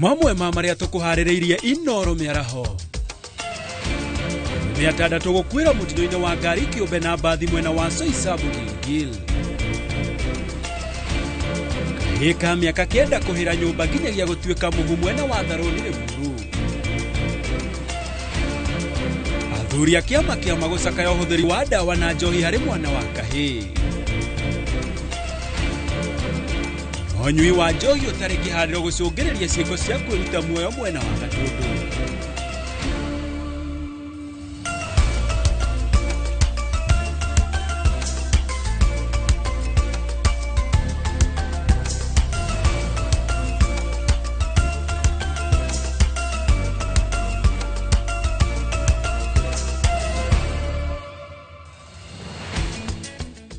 Mamwe ma marĩa tũkũharĩrĩirie Inoro mĩaraho. Mĩatandatũ gũkuĩra mũtino-inĩ wa ngari kĩũmbe na mbathi mwena wa Soisambu Gilgil. Kahĩĩ ka mĩaka 9 kũhĩra nyũmba nginyagia gũtuĩka mũhu mwena wa Tharũni Rĩmuru. Athuri a kĩama kĩa gũcakaya ũhũthĩri wa ndawa na njohi harĩ mwana wa kahĩĩ. Ũnyui wa njohi ũtarĩ kĩharĩro gũcũngĩrĩria ciĩko cia kwĩruta muoyo mwena wa Gatũndũ.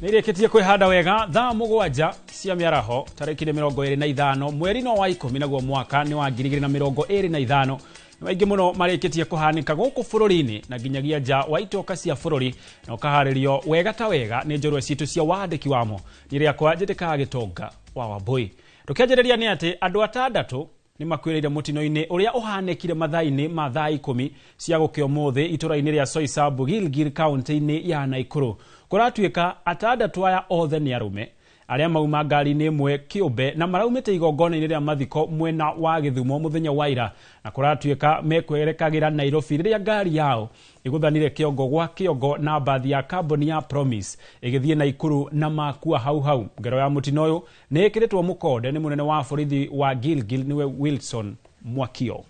Nĩrĩkĩtie kwĩhanda wega thaa 7 cia mĩaraho tarĩki nĩ 25 mweri no wa 10 naguo mwaka nĩ wa 2025. Nĩ maingĩ mũno marĩkĩtie kũhanĩka gũkũ bũrũri-inĩ na nginyagia nja wa itoka cia bũrũri na ũkaharĩrio wega ta wega nĩ njorua citũ cia wandĩki wamo. Niĩ rĩakwa njĩtĩkaga Gĩtonga wa Wambũi. Tũkĩanjĩrĩria nĩ atĩ andũ 6 nĩ makuĩrĩire mũtino-inĩ ũrĩa ũhanĩkire mathaa-inĩ ma thaa 10 cia gũkĩa ũmũthĩ itũra-inĩ rĩa Soisambu Gilgil kaunti-inĩ ya Naikuru. Kũratuĩka 6 aya othe nĩ arũme arĩa mauma ngari-inĩ ĩmwe kĩũmbe na maraumĩte igongona-inĩ rĩa mathiko mwena wa Gĩthumo mũthenya wa ira, na kũratuĩka mekwerekagĩra Nairobi rĩrĩa ngari yao ĩgũthanire kĩongo gwa kĩongo na mbathi ya kambuni ya Promise ĩgĩthiĩ Naikuru na makua hau hau. Ngero ya mũtino ũyũ nĩ ĩkĩrĩtwo mũkonde nĩ mũnene wa borithi wa Gilgil nĩwe Wilson Mwakio.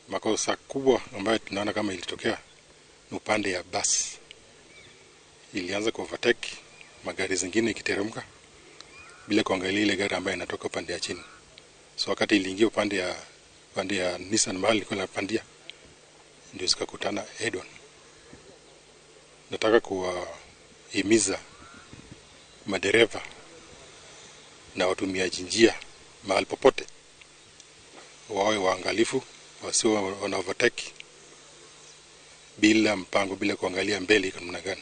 Makosa kubwa ambayo tunaona kama ilitokea ni upande ya bus. Ilianza ku overtake magari zingine ikiteremka bila kuangalia ile gari ambayo inatoka upande ya chini. So wakati iliingia upande ya Nissan mahali ilikuwa inapandia, ndio zikakutana head on. Nataka kuwahimiza madereva na watumiaji njia mahali popote wawe waangalifu, wasio wana overtake bila mpango, bila kuangalia mbele iko namna gani.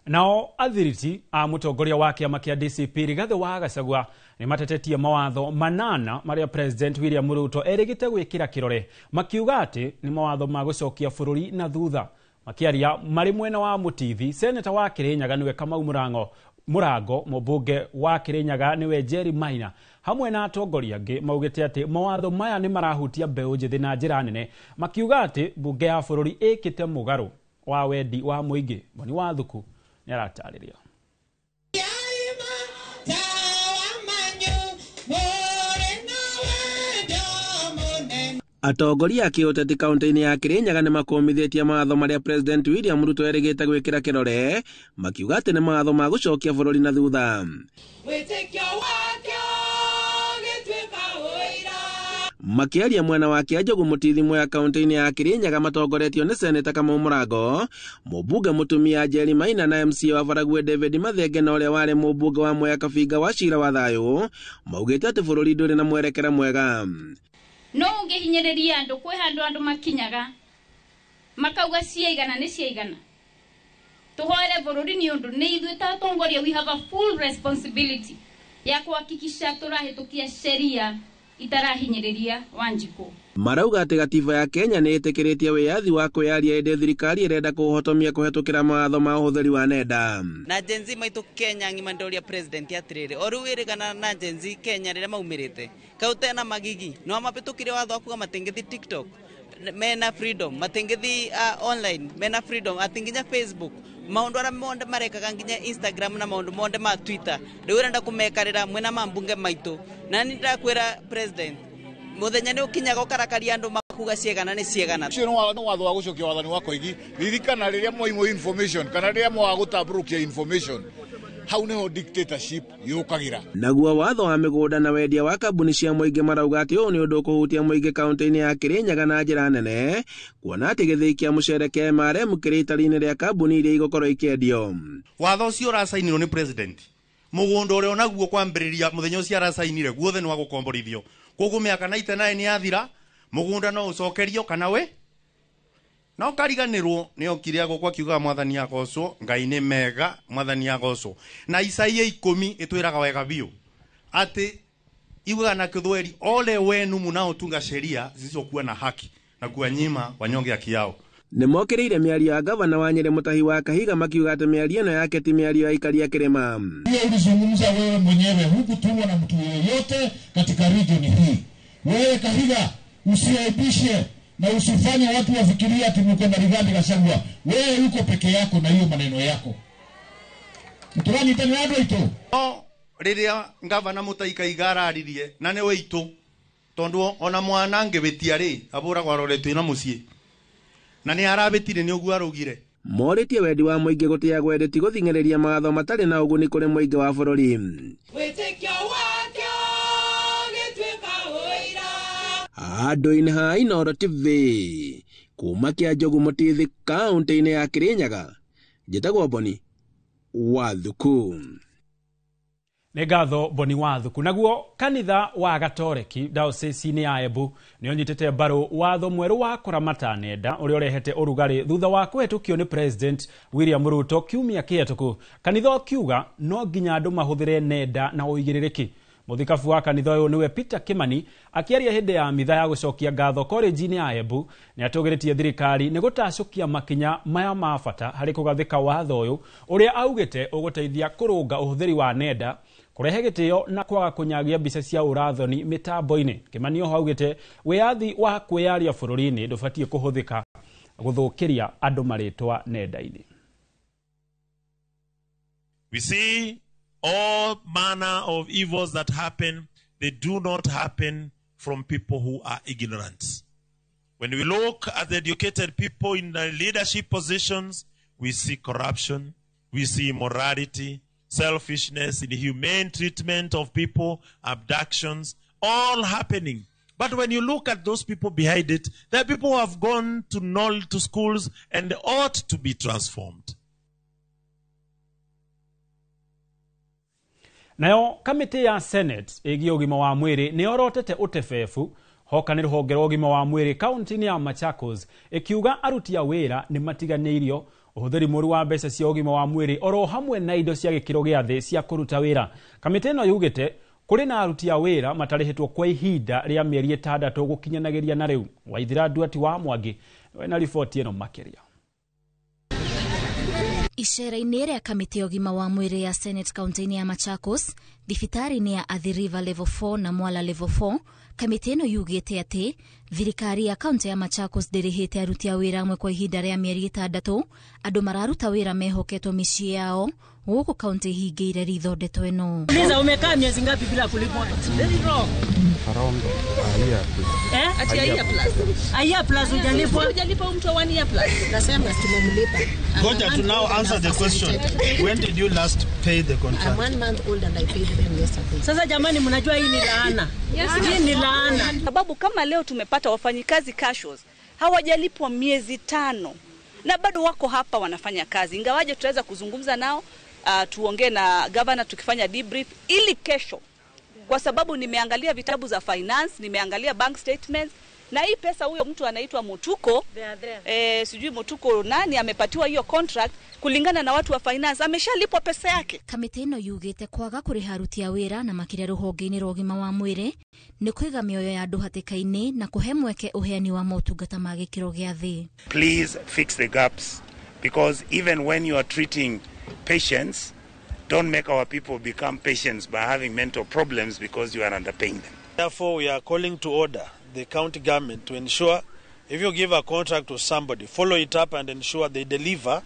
Nao athiriti a mũtongoria wa kĩama kĩa DCP Rigathĩ wa Gachagua nĩ matetetie mawatho 8 marĩa President William Ruto erĩgĩte gwĩkĩra kĩrore, makiuga atĩ nĩ mawatho ma gũcokia bũrũri na thutha. Makĩaria marĩ mwena wa Mũtithi, seneta wa Kĩrĩnyaga nĩwe Kamau Mũrango, mũmbunge wa Kĩrĩnyaga nĩwe Jerry Maina hamwe na atongoria angĩ maugĩte atĩ mawatho maya nĩ marahutia mbeũ njĩthĩ na njĩra nene, makiuga atĩ mbunge ya bũrũri ĩkĩte mũgarũ wa wendi wa mũingĩ. Mboni wa Thuku nĩ aratarĩria. Atongoria a kĩũteti kaunti-inĩ ya Kĩrĩnyaga nĩ makũmithĩtie mawatho marĩa President William Ruto erĩgĩte gwĩkĩra kĩrore, makiuga atĩ nĩ mawatho ma gũcokia bũrũri na thutha. Makĩaria mwena wa Kĩanjogu Mũtithi Mwea kaunti-inĩ ya Kĩrĩnyaga matongoretio nĩ Seneta Kamau Mũrango, mũmbunge mũtumia Jerry Maina na MCA wa Barague David Mathenge na ũrĩa warĩ mũmbunge wa Mwea Kabinga wa Cira wa Thayũ, maugĩte atĩ bũrũri ndũrĩ na mwerekera mwega. No ũngĩhinyĩrĩria andũ kwĩ handũ andũ makinyaga makauga ciaigana nĩ ciaigana. Tũhoere bũrũri nĩ ũndũ nĩ ithuĩ ta atongoria, we have a full responsibility ya kuhakikisha tũrahĩtũkia sheria itarahinyĩrĩria Wanjikũ. Marauga atĩ gatiba ya Kenya nĩ ĩtĩkĩrĩtie wĩyathi wa kwĩyaria ĩndĩ thirikari ĩrenda kũũhotomia kũhetũkĩra mawatho ma ũhũthĩri wa nenda. Na Gen Z maitũ Kenya ng'ima ndoria president atĩrĩrĩ, o rĩu ĩrĩgana na Gen Z Kenya rĩrĩa maumĩrĩte kau tena magigi no mapĩtũkire watho wa kuga matingĩthi TikTok mena freedom, matingĩthi online mena freedom, atĩ nginya Facebook maundu aria monde marekaga nginya Instagram na maundu monde ma Twitter riu urenda kumekarira mwena ma mbunge maitu. Na ni ndakwira president muthenya ni ukinyaga ukarakaria andu makuga ciegana ni ciegana. Ucio ni watho wa gucokia wathani wa koigi. Ririkana riria mwaimwo information kana riria mwaga gutambũrũkia information, hau niho dictatorship yukagira. Naguo watho wa mĩgũnda na wendia wa kambuni cia mũingĩ marauga atĩ ũyũ nĩ ũndũ ũkũhutia mũingĩ kaunti-inĩ ya Kĩrĩnyaga na njĩra nene, kuona atĩ gĩthĩi kĩa mũcere kĩa MRM kĩrĩ itari-inĩ rĩa kambuni iria igũkorwo ikĩendio. Watho ũcio ũracainirwo nĩ president, mũgũnda ũrĩa onaguo kwambĩrĩria mũthenya ũcio aracainire guothe nĩ wa gũkomborithio. Koguo mĩaka 99 nĩ yathira, mũgũnda no ũcokerio kana we Na ũkariganĩrwo nĩ okire gũkũ akiugaga mwathani agocwo, Ngai nĩ mega, mwathani agocwo. Na Isaia 10 ĩtwĩraga wega biũ atĩ iugaga na Kĩthweri, ole wenu munaotunga sheria zisizokuwa na haki na kuwanyima wanyonge haki yao. Nĩ mokĩrĩire mĩario ya gavana wa Nyĩrĩ Mũtahi wa Kahiga makiuga atĩ mĩario ĩno yake ti mĩario ya aikari a kĩrĩma. Hiyo ulizungumza wewe mwenyewe, hukutumwa na mtu yeyote katika region hii. Wewe Kahiga, usiaibishe na usifanye watu wafikirie ati mko na Rigathi Gachagua. Wewe uko peke yako na hiyo maneno yako. Mturani tena andũ aitũ. No rĩrĩa gavana Mũtahi Kahiga araririe na nĩ wĩitũ, tondũ ona mwana angĩbĩtia rĩ abũragwo aroretwo na mũciĩ, na nĩ arabĩtire nĩ ũguo araugire. Morĩtie wendi wa mũingĩ gũtĩa gwendĩ ti gũthing'ĩrĩria mawatho matarĩ na ũguni kũrĩ mũingĩ wa bũrũri. Wĩtĩkio wake ũgĩtuĩka ũira. Andũ-inĩ ha Inooro TV kuma kĩa Njogu Mũtithi kaũntĩ-inĩ ya Kĩrĩnyaga, njĩtagwo Boni wa Thuku. Nĩ ngatho Boni wa Thuku. Naguo kanitha wa Gatoreki diocese-inĩ ya Embu nĩ ũnyitĩte mbaru watho mwerũ wa kũramata nenda ũrĩa ũrehete ũrugarĩ thutha wa kũhetũkio nĩ President William Ruto kiumia kĩhetũku. Kanitha ũkiuga no nginya andũ mahũthĩre nenda na ũigĩrĩrĩki. Mũthikabu wa kanitha ũyũ nĩwe Peter Kimani akĩaria hĩndĩ ya mitha ya gũcokia ngatho korenji-inĩ ya Embu nĩ atũgĩrĩtie thirikari nĩ gũtacũkia makinya maya ma bata harĩ kũgathĩka watho ũyũ ũrĩa augĩte ũgũteithia kũrũnga ũhũthĩri wa nenda, kũrehe gĩtĩo na kwaga kũnyagia mbica cia ũrathoni mĩtambo-inĩ. Kimani oho augĩte wĩyathi wa kwĩyaria bũrũri-inĩ ndũbatiĩ kũhũthĩka gũthũkĩria andũ marĩtwa nenda-inĩ. We see all manner of evils that happen, they do not happen from people who are ignorant. When we look at the educated people in the leadership positions, we see corruption, we see immorality, selfishness, inhumane treatment of people, abductions, all happening. But when you look at those people behind it, there are people who have gone to to schools and ought to be transformed. Nayo kamĩtĩ ya Senate ĩgiĩ ũgima wa mwĩrĩ nĩ yorotete ũtebebu hoka nĩ rũhonge rwa ũgima wa mwĩrĩ kaunti-inĩ ya Machakos ĩkiuga aruti a wĩra nĩ matiganĩirio ũhũthĩri mũru wa mbeca cia ũgima wa mwĩrĩ oro hamwe na indo cia gĩkĩro gĩa thĩ cia kũruta wĩra. Kamĩtĩ ĩno yugĩte kũrĩ na aruti a wĩra matarĩhĩtwo kwa ihinda rĩa mĩeri 6 gũkinyanagĩria na rĩu. Waithira Nduati wa Mwangi wena riboti ĩno makĩria. Icera-inĩ rĩa kamĩtĩ ya ũgima wa mwĩrĩ ya Senate kaunti-inĩ ya Machakos, thibitarĩ-inĩ ya Athi River Level 4 na Mwala Level 4, kamĩtĩ ĩno yugĩte atĩ thirikari ya kaunti ya Machakos ndĩrĩhĩte aruti a wĩra amwe kwa ihinda rĩa mĩeri 6, andũ mararuta wĩra mehoketwo mĩciĩ yao gũkũ kaunti ihingĩire ritho ndeto ĩno. Uliza umekaa miezi ngapi bila kulipwa? Very wrong. Around a year. Ati a year plus. A year plus hujalipwa. Hujalipwa mtu 1 year plus. Nasema tumemlipa. Goja to now answer the question. When did you last pay the contract? I'm 1 month old and I paid them yesterday. Sasa jamani, mnajua hii ni laana. Yes, hii ni laana. Sababu kama leo tumepata wafanyikazi casuals hawajalipwa miezi 5 na bado wako hapa wanafanya kazi. Ingawaje tutaweza kuzungumza nao, tuongee na governor tukifanya debrief ili kesho, kwa sababu nimeangalia vitabu za finance, nimeangalia bank statements, na hii pesa huyo mtu anaitwa Mutuko, sijui Mutuko nani amepatiwa hiyo contract kulingana na watu wa finance, ameshalipwa pesa yake. Kamĩtĩ ĩno yugĩte kwaga kũrĩha aruti a wĩra na makĩria rũhonge-inĩ rwa ũgima wa mwĩrĩ nĩ kũiga mĩoyo ya andũ hatĩka-inĩ na kũhe mweke ũheani wa motungata ma gĩkĩro gĩa thĩ. Please fix the gaps, because even when you are treating patients, don't make our people become patients by having mental problems because you are underpaying them. Therefore, we are calling to order the county government to ensure if you give a contract to somebody, follow it up and ensure they deliver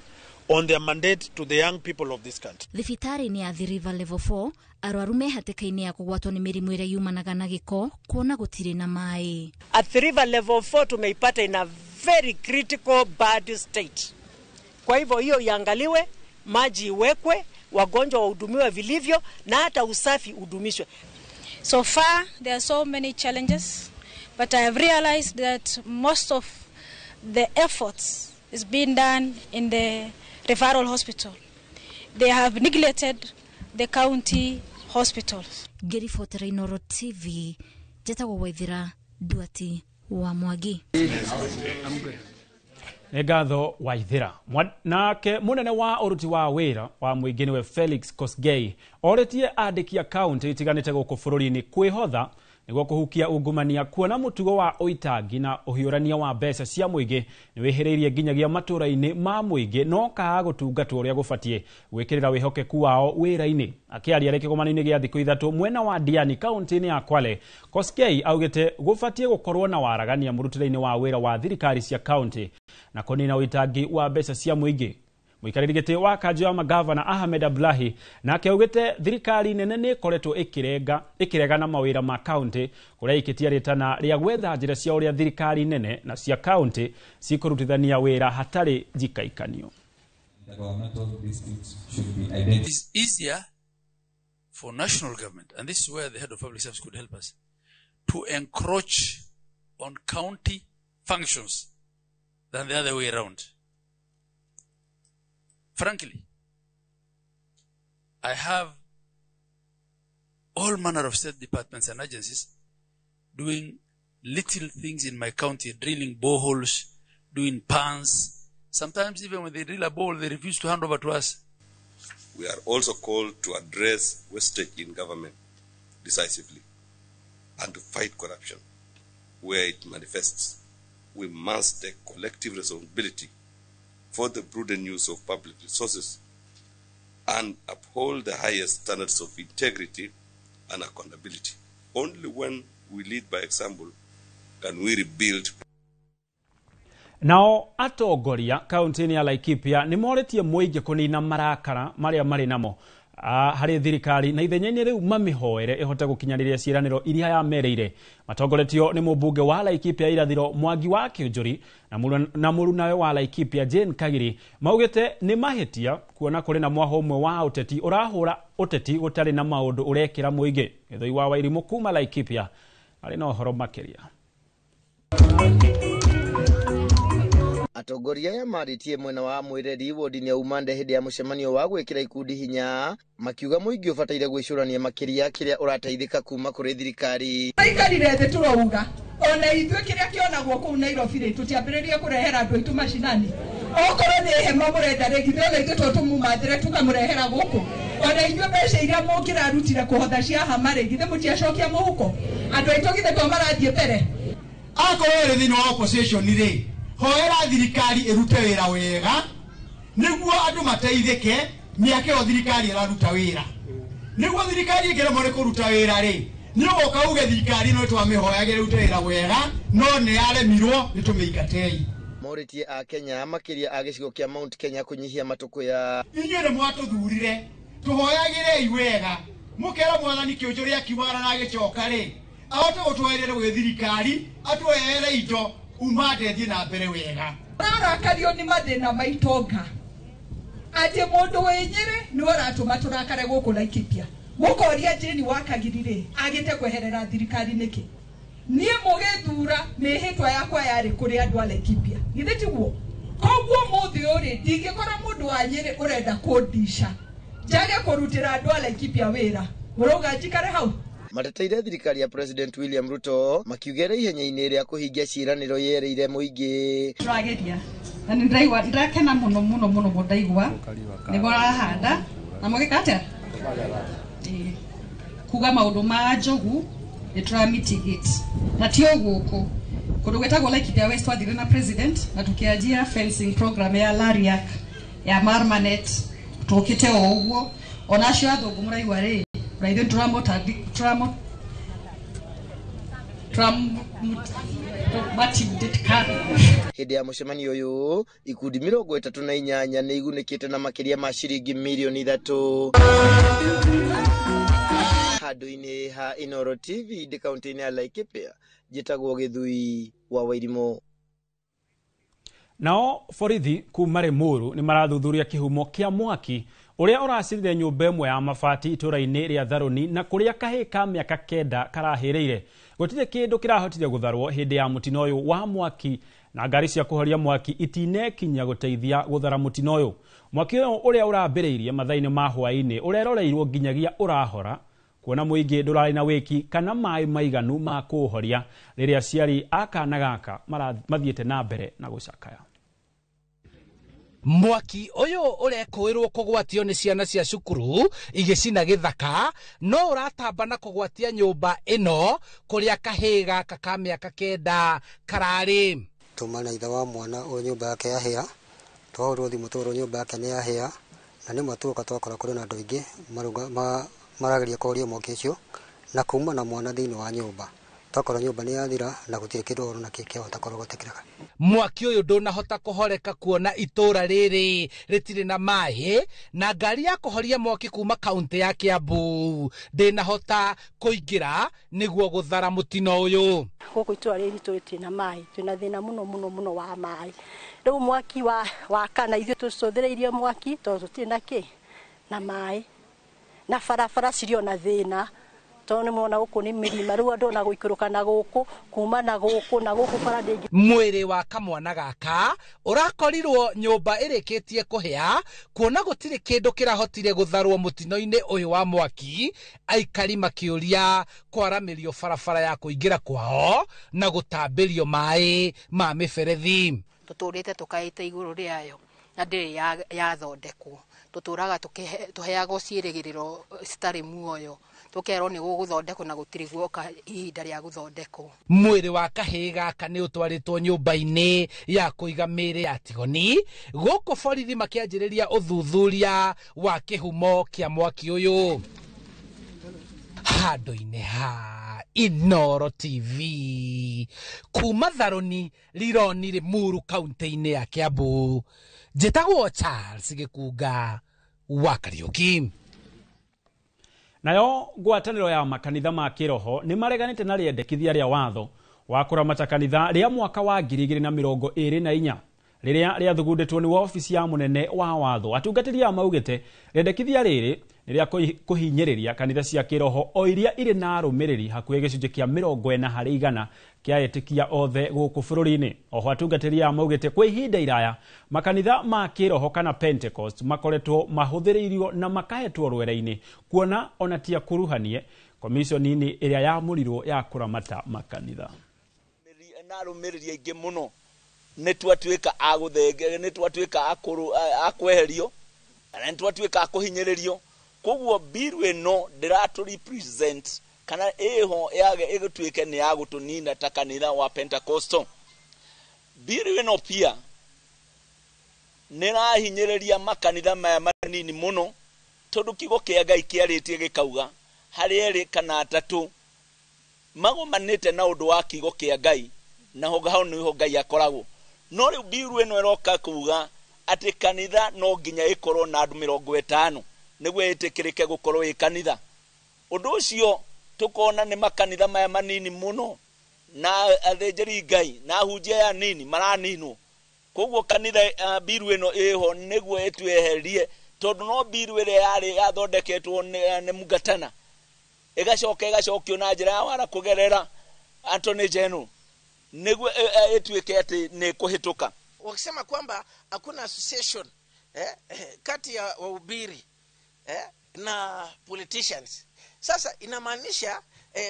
on their mandate to the young people of this country. Thibitarĩ-inĩ ya Athi River Level 4, arwaru me hatĩka-inĩ ya kũgwatwo nĩ mĩrimũ ĩrĩa yumanaga na gĩko kuona gũtirĩ na maĩ. Athi River Level 4 tumeipata in a very critical bad state. Kwa hivyo hiyo iangaliwe, maji iwekwe, wagonjwa wahudumiwe vilivyo na hata usafi udumishwe. So far there are so many challenges, but I have realized that most of the efforts is being done in the referral hospital. They have neglected the county hospitals. Ngĩribotera Inooro TV, njĩtagwo Waithira Nduati wa Mwangi. Nĩ ngatho Waithĩra. Nake mũnene wa ũruti wa wĩra wa mũingĩ nĩwe Felix Kosgei orĩtie andĩki a kaunti itiganĩte gũkũ bũrũri-inĩ kwĩhotha nĩguo kũhukia ungumania, kuona mũtugo wa ũitangi na ũhiũrania wa mbeca cia mũingĩ nĩ wĩhĩrĩirie nginyagia matũũra-inĩ ma mũingĩ no kaga gũtungatwo ũrĩa gũbatiĩ gwĩkĩrĩra wĩhokeku wao wĩra-inĩ. Akĩaria arĩ kĩgomano-inĩ gĩa thikũ 3 mwena wa Diani kaunti-inĩ ya Kwale, Kosgei augĩte gũbatiĩ gũkorwo na waragania mũrutĩre-inĩ wa wĩra wa thirikari cia kaunti na kũnina ũitangi wa mbeca cia mũingĩ. Mũikarĩri gĩtĩ wa kanjũ ya magavana Ahmed Abdullahi nake augĩte thirikari nene nĩ ĩkoretwo ĩkĩrega na mawĩra ma kaunti kũrĩa ĩkĩtia rĩtana rĩa gwetha njĩra cia ũrĩa thirikari nene na cia kaunti cikũrutithania wĩra hatarĩ njikaikanio. It is easier for national government, and this is where the head of public service could help us, to encroach on county functions than the other way around. Frankly, I have all manner of state departments and agencies doing little things in my county, drilling boreholes, doing pans. Sometimes even when they drill a borehole, they refuse to hand over to us. We are also called to address wastage in government decisively and to fight corruption where it manifests. We must take collective responsibility for the prudent use of public resources and uphold the highest standards of integrity and accountability. Only when we lead by example can we rebuild. Nao atongoria kaunti-inĩ ya Laikipia nĩ morĩtie mũingĩ kũnina marakara marĩa marĩ namo harĩ thirikari na ithenya-inĩ rĩu mamĩhoere ĩhote gũkinyanĩria ciĩranĩro iria yamereire. Matongoretio nĩ mũmbunge wa Laikipia irathiro Mwangi wa Kĩũnjũri na mũrunawe wa Laikipia Jane Kagiri maugĩte nĩ mahĩtia kuona kũrĩ na mwaho ũmwe wa ũteti ũrahũra ũteti gũtarĩ na maũndũ ũrekĩra mũingĩ. Gĩthũi wa Wairimũ kuma Laikipia arĩ na ũhoro makĩria. Atongoria aya marĩtie mwena wa Mwĩreri wodi-inĩ ya Umande hĩndĩ ya mũcemanio wa gwĩkĩra ikundi hinya, makiuga mũingĩ ũbataire gwĩcũrania makĩria kĩrĩa ũrateithĩka kuma kũrĩ thirikari. Tũikarire thĩ tũrauga ona ithuĩ kĩrĩa kĩonagwo kũu Nairobi rĩ tũtiambĩrĩrie kũrehera andũ aitũ macinani. Okorwo nĩ hema mũrenda rĩ githĩ ona ithuĩ to tũmũmathĩre tũkamũrehera gũkũ. Ona inyuĩ mbeca iria mũngĩrarutire kũhotha cia hama rĩ githĩ mũtiacokia mũhuko. Andũ aitũ githĩ to marathiĩ mbere. Akorwo ĩrĩ thĩinĩ wa opposition rĩ hoera thirikari ĩrute wĩra wega nĩguo andũ mateithĩke mĩaka ĩyo thirikari ĩraruta wĩra. Nĩguo thirikari ĩngĩremwo nĩ kũruta wĩra rĩ nĩ ũgoka uge thirikari ĩno twamĩhoyagĩra ĩrute wĩra wega no nĩ yaremirwo nĩ tũmĩingatei. Morĩtie a Kenya makĩria a gĩcigo kĩa Mount Kenya kũnyihia matũkũya. Inyuĩ nĩ mwatũthurire tũhoyagĩrei wega mũkera mwathani Kĩũnjũri akiumagara na agĩcoka rĩ ahote gũtweherera gwĩ thirikari atwehere indo Umande thiĩ na mbere wega. Tũrarakario nĩ mathĩna ma itonga atĩ mũndũ wĩ Nyĩrĩ nĩwe ũratũma tũrakare gũkũ Laikipia. Mũkoria Jane wa Kagiri rĩ agĩte kweherera thirikari nĩkĩ? Niĩ mũgĩthura mĩhĩtwa yakwa yarĩ kũrĩ andũ a Laikipia, githĩ tiguo? Koguo mũthĩ ũyũ rĩ ndingĩkora mũndũ wa Nyĩrĩ ũrenda kũndica njage kũrutĩra andũ a Laikipia wĩra, mũrauga njikare hau? Mateteire thirikari ya President William Ruto makiugĩra ihenya-inĩ rĩa kũhingia ciĩranĩro yerĩire mũingĩ. Tũrageria na nĩ ndĩraigua ndĩrakena mũno mũno mũno ndaigua nĩ mũrahanda na mũgĩka atĩa kuga maũndũ ma njogu nĩ tũra mitigate na ti o gũkũ kũndũ gwĩtagwo Laikipia West twathire na president na tũkĩanjia fencing program ya Lariak ya Marmanet tũkĩte o ũguo ona acio athũngũ mũraigua rĩ raithe Hĩndĩ ya mũcemanio ũyũ ikundi 38 nĩ igunĩkĩte na makĩria ma ciringi mirioni 3. Handũ-inĩ ha Inooro TV ndĩ kaunti-inĩ ya Laikipia njĩtagwo Gĩthui wa Wairimũ. Nao borithi kuma Limuru nĩ marathuthuria kĩhumo kĩa mwaki ũrĩa ũracirire nyũmba ĩmwe ya mabati itũũra-inĩ rĩa Tharũni na kũrĩa kahĩĩ ka mĩaka 9 karahĩrĩire. Gũtirĩ kĩndũ kĩrahotire gũtharwo hĩndĩ ya mũtino ũyũ wa mwaki na ngari cia kũhoria mwaki itinekinya gũteithia gũthara mũtino ũyũ. Mwaki ũyũ ũrĩa ũrambĩrĩirie mathaa-inĩ ma hwaĩ-inĩ ũreroreirwo nginyagia ũrahora kuona mũingĩ ndũrarĩ na wĩki kana maĩ maiganu ma kũũhoria rĩrĩa aciari a kana gaka mathiĩte na mbere na gũcakaya. Mwaki ũyũ ũrekũĩrwo kũgwatio nĩ ciana cia cukuru igĩcina gĩthaka no ũratamba na kũgwatia nyũmba ĩno kũrĩa kahĩĩ gaka ka mĩaka 9 kararĩ. Tuma na ithe wa mwana ũyũ nyũmba yake yahĩa, twahũrwo thimũ twerwo nyũmba yake nĩ yahĩa, na nĩma tuoka twakora kũrĩ na andũ aingĩ marageria kũhoria mwaki ũcio na kuma na mwana thĩinĩ wa nyũmba. Twakora nyũmba nĩ yathira na gũtirĩ kĩndũ ona kĩ kĩahota kũrogotekera. Mwaki ũyũ ndũnahota kũhoreka kuona itũra rĩrĩ rĩtirĩ na maĩ na ngari ya kũhoria mwaki kuma kaunti ya Kiambu ndĩnahota kũingĩra nĩguo gũthara mũtino ũyũ. Gũkũ itũra rĩrĩ ritũ rĩtirĩ na maĩ, twĩna thĩna mũno mũno mũno wa maĩ. Rĩu mwaki wakana ithuĩ tũcũthĩrĩirie mwaki tondũ tũtirĩ na kĩ na maĩ, na barabara cirĩ ona thĩna tondũ nĩmwona gũkũ nĩ mĩrima, rĩu andũ ona gũikũrũka na gũkũ kuma na gũkũ na gũkũ bara ndĩngĩ. Mwĩrĩ wa kamwana gaka ũrakorirwo nyũmba ĩrĩkĩtie kũhĩa kuona gũtirĩ kĩndũ kĩrahotire gũtharwo mũtino-inĩ ũyũ wa mwaki, aikari makĩũria kwaramĩrio barabara ya kũingĩra kwao na gũtambĩrio maĩ ma mĩberethi. Tũtũrĩte tũkaĩte igũrũ rĩayo na ndĩrĩ yathondekwo, tũtũraga tũheagwo ciĩrĩgĩrĩro citarĩ muoyo, tũkerwo nĩ gũgũthondekwo na gũtirĩ guoka ihinda rĩa gũthondekwo. Mwĩrĩ wa kahĩĩ gaka nĩ ũtwarĩtwo nyũmba-inĩ ya kũiga mĩĩrĩ ya Tigoni gũkũ borithi makĩanjĩrĩria ũthuthuria wa kĩhumo kĩa mwaki ũyũ. Handũ-inĩ ha Inooro TV kuma Tharoni Rironi Limuru kaunti-inĩ ya Kiambu, njĩtagwo Charles Gĩkunga wa Kariũki. Nayo ngwatanĩro ya makanitha ma kĩroho nĩ mareganĩte na rĩendekithia rĩa watho wa kũramata kanitha rĩa mwaka wa 2024 rĩrĩa rĩathugundĩtwo nĩ wabici ya mũnene wa watho. Atungatĩri aya maugĩte rĩendekithia rĩrĩ nĩ rĩa kũhinyĩrĩria kanitha cia kĩroho o iria irĩ na arũmĩrĩri hakuhĩ gĩcunjĩ kĩa 40 harĩ igana kĩa etĩkia othe gũkũ bũrũri-inĩ. Oho atungatĩri aya maugĩte kwa ihinda iraya makanitha ma kĩroho kana Pentecost makoretwo mahũthĩrĩirio na makahetwo rwere-inĩ kuona ona ti akuruhanie komishoni-inĩ ĩrĩa yamũrirwo ya kũramata makanitha. Na arũmĩrĩri aingĩ mũno nĩ twatuĩka a gũthenge, nĩ twatuĩka a kweherio na nĩ twatuĩka a kũhinyĩrĩrio. Koguo biru ĩno ndĩratũ represent kana ĩho yage ĩgũtuĩke nĩ ya gũtũnina ta kanitha wa Pentecostal. Biru ĩno pia nĩrahinyĩrĩria makanitha maya manini mũno tondũ kiugo kĩa Ngai kĩarĩtie gĩkauga harĩ erĩ kana atatũ magomanĩte na ũndũ wa kiugo kĩa Ngai na hau nĩho Ngai akoragwo. No rĩu biru ĩno ĩroka kuga atĩ kanitha no nginya ĩkorwo na andũ 50 nĩguo ĩtĩkĩrĩke gũkorwo ĩ kanitha. Ũndũ ũcio tũkona nĩ makanitha maya manini mũno na athĩnjĩri Ngai na ahunjia aya nini maraninwo. Koguo kanitha biru ĩno ĩho nĩguo ĩtweherie tondũ no biru ĩrĩa yarĩ yathondeketwo nĩ Mungatana ĩgacoka ĩgacokio na njĩra ya wara kũgerera Attorney General nĩguo ĩtuĩke atĩ nĩ kũhĩtũka. Wakisema kwamba hakuna association kati ya wahubiri na politicians. Sasa inamaanisha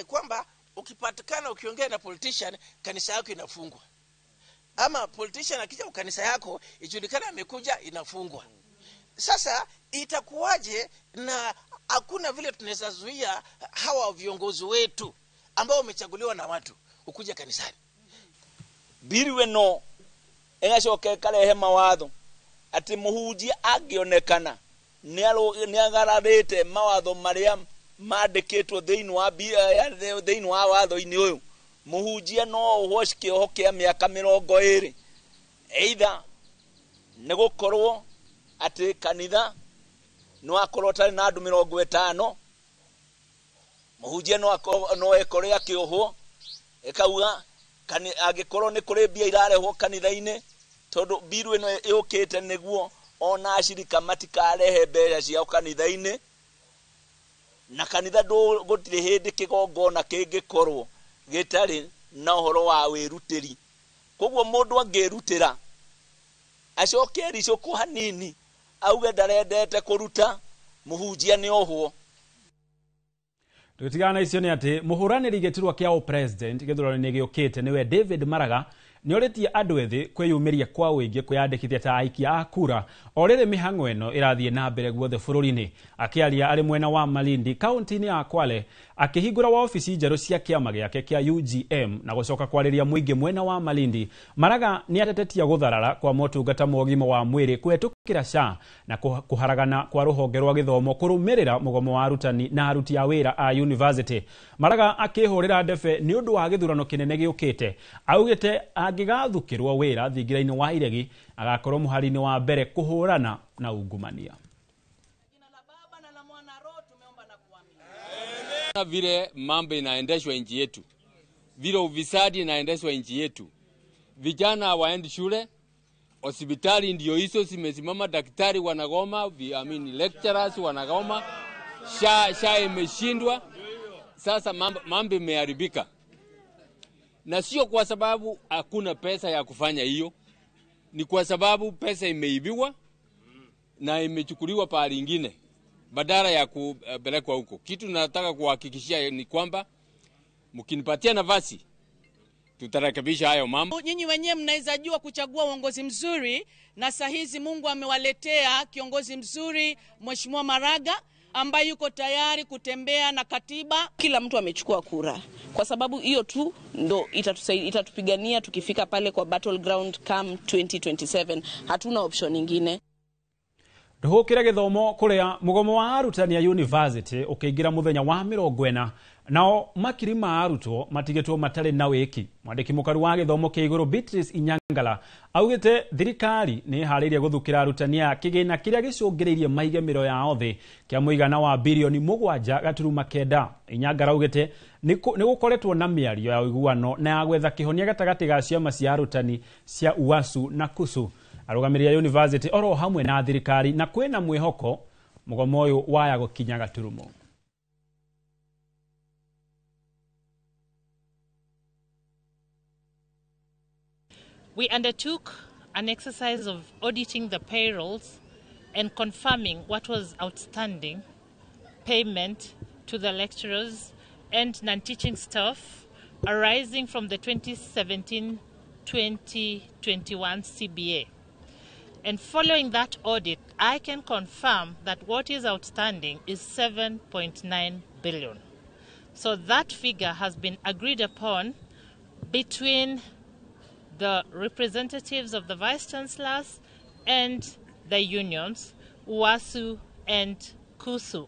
kwamba ukipatikana ukiongea na politician kanisa yako inafungwa. Ama politician akija kanisa yako ijulikana amekuja inafungwa. Sasa itakuwaje na hakuna vile tunaweza zuia hawa viongozi wetu ambao wamechaguliwa na watu ukuja kanisani. Biru ĩno ĩgacoka ĩkarehe mawatho atĩ mũhunjia angĩonekana nĩagararĩte mawatho marĩa mandĩkĩtwo thĩinĩ wa watho-inĩ ũyũ, mũhunjia no ohwo kĩoho kĩa mĩaka 20 either nĩ gũkorwo atĩ kanitha no akorwo atarĩ na andũ 50, mũhunjia no ekore akĩohwo ĩkauga angĩkorwo nĩ kũrĩ mbia irarehwo kanitha-inĩ tondũ biru ĩno ĩũkĩte nĩguo ona ashirika matikarehe mbeca ciao kanitha-inĩ na kanitha gũtirĩ hĩndĩ kĩgongona kĩngĩkorwo gĩtarĩ na ũhoro wa wĩrutĩri. Koguo mũndũ angĩrutĩra acoke ericũkwo hanini auge ndarendete kũruta, mũhunjia nĩ ohwo. Tũgĩtigana na icio nĩ atĩ mũhũranĩri gĩturwa kĩa president gĩthurano-inĩ gĩũkĩte nĩwe David Maraga Nĩorĩtie andũ ethĩ kwĩyumĩria kwa ũingĩ kwĩyandĩkithia ta aikia a kura o rĩrĩ mĩhang'o ĩno ĩrathiĩ na mbere guothe bũrũri-inĩ. Akĩaria arĩ mwena wa Malindi kaunti-inĩ ya Kwale akĩhingũra wabici njerũ cia kĩama gĩake kĩa UGM na gũcoka kwarĩria mũingĩ mwena wa Malindi, Maraga nĩatetetie gũtharara kwa motungata ma ũgima wa mwĩrĩ kũhetũkĩra SHA na kũharagana kwa rũhonge rwa gĩthomo kũrũmĩrĩra mũgomo wa arutani na aruti a wĩra a university. Maraga akĩhũrĩra ndebe nĩ ũndũ wa gĩthurano kĩnene gĩũkĩte, augĩte angĩgathukĩrwo wĩra thingira-inĩ wa iregi agakorwo mũhari-inĩ wa mbere kũhũrana na ungumania. Vile mambo inaendeshwa nchi yetu, vile ufisadi inaendeshwa nchi yetu, vijana hawaendi shule, hospitali ndio hizo zimesimama, daktari wanagoma, lecturers wanagoma, SHA imeshindwa. Sasa mambo imeharibika, na sio kwa sababu hakuna pesa ya kufanya hiyo, ni kwa sababu pesa imeibiwa na imechukuliwa pahali ingine badala ya kupelekwa huko. Kitu nataka kuhakikishia ni kwamba mkinipatia nafasi tutarekebisha hayo mambo. Nyinyi wenyewe mnaweza jua kuchagua uongozi mzuri, na saa hizi Mungu amewaletea kiongozi mzuri, Mheshimiwa Maraga, ambaye yuko tayari kutembea na katiba. Kila mtu amechukua kura, kwa sababu hiyo tu ndo itatusaidia, itatupigania tukifika pale kwa battleground come 2027. Hatuna option nyingine. Ndũhũkĩre gĩthomo kũrĩa mũgomo wa arutani a university ũkĩingĩra mũthenya wa 40 nao makiri ma arutwo matigĩtwo matarĩ na wĩki. Mwandĩki mũkaru wa gĩthomo kĩa igũrũ Beatrice Inyangala augĩte thirikari nĩ ĩharĩirie gũthukĩra arutani aya kĩgĩna kĩrĩa gĩcũngĩrĩirie maige mĩro yao thĩ kĩa mũigana wa birioni 7.9. Inyangala augĩte nĩ gũkoretwo na mĩario ya ũiguano na ya gwetha kĩhonia gatagatĩ ga ciama cia arutani cia UASU na KUSU, arũgamĩrĩri a university oro hamwe na thirikari, na kwĩna mwĩhoko mũgomo ũyũ waya gũkinya gaturumo. We undertook an exercise of auditing the payrolls and confirming what was outstanding payment to the lecturers and non-teaching staff arising from the 2017-2021 CBA. And following that audit, I can confirm that what is outstanding is 7.9 billion. So that figure has been agreed upon between the representatives of the vice chancellors and the unions, UASU and KUSU.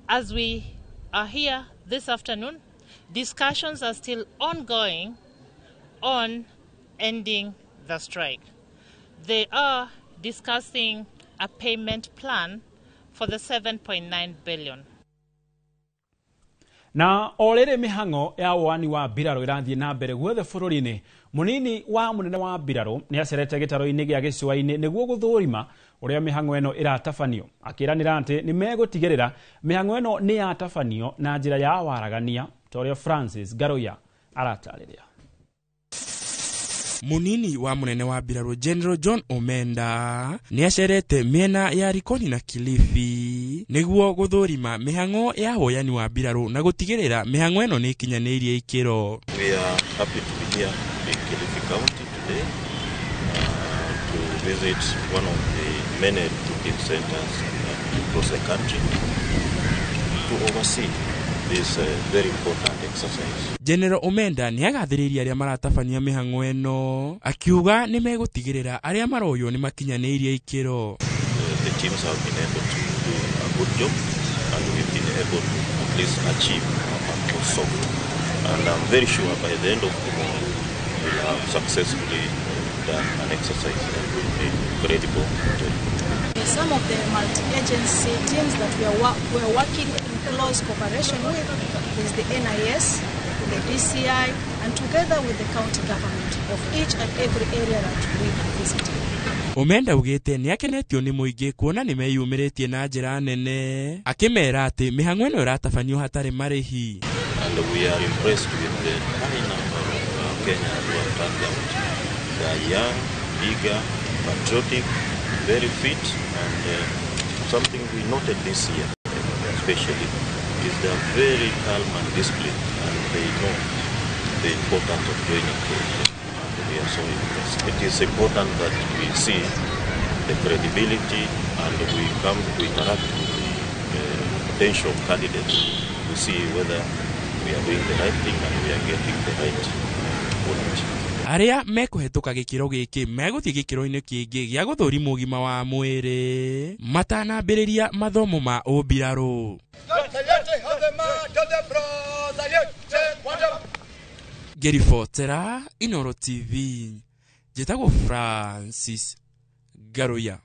As we are here this afternoon, discussions are still ongoing on ending the strike. They are discussing a payment plan for the 7.9 billion. Na o rĩrĩ mĩhang'o ya woani wa mbirarũ ĩrathiĩ na mbere guothe bũrũri-inĩ, mũnini wa mũnene wa mbirarũ nĩ acerete gĩtaro-inĩ gĩa gĩcũa-inĩ nĩguo gũthũrima ũrĩa mĩhang'o ĩno ĩratabanio, akĩranĩra atĩ nĩ megũtigĩrĩra mĩhang'o ĩno nĩ yatabanio na njĩra ya waragania ta ũrĩa Francis Ngaruiya aratarĩria. Munini wa munene wa mbirarũ General John Omenda nĩ acerete mĩena ya Likoni na Kilifi nĩguo gũthũrima mĩhang'o ya woyani wa mbirarũ na gũtigĩrĩra mĩhang'o ĩno nĩ ĩkinyanĩirie ikĩro. We are happy to be here in Kilifi County today to visit one of the many recruiting centers across the country to oversee this very important exercise. General Omenda nĩ agathĩrĩirie arĩa maratabania mĩhang'o ĩno akiuga nĩ megũtigĩrĩra arĩa maroywo nĩ makinyanĩirie ikĩro. The teams have been able to do a good job and we've been able to at least achieve a month or so. And I'm very sure by the end of tomorrow we'll have successfully done an exercise that will be credible. Some of the multi-agency teams that we are working in close cooperation with is the NIS, the DCI, and together with the county government of each and every area that we are visiting. Omenda ugite nĩ akenetio nĩ mũingĩ kuona nĩ meyumĩrĩtie na njĩra nene, akĩmera atĩ mĩhang'o ĩno ĩratabanio hatarĩ marĩhi. And we are impressed with the high number of Kenyans who have turned out. They are young, eager, patriotic, very fit, and something we noted this year especially is they are very calm and disciplined, and they know the importance of joining KDF and are so impressed. It is important that we see the credibility and we come to interact with the potential candidates to see whether we are doing the right thing and we are getting the right quality. Arĩa mekũhetũka gĩkĩro gĩkĩ megũthiĩ gĩkĩro-inĩ kĩngĩ gĩa gũthũrimwo ũgima wa mwĩrĩ matanambĩrĩria mathomo ma ũmbirarũ. Ngĩribotera Inoro TV, njĩtagwo Francis Ngaruiya.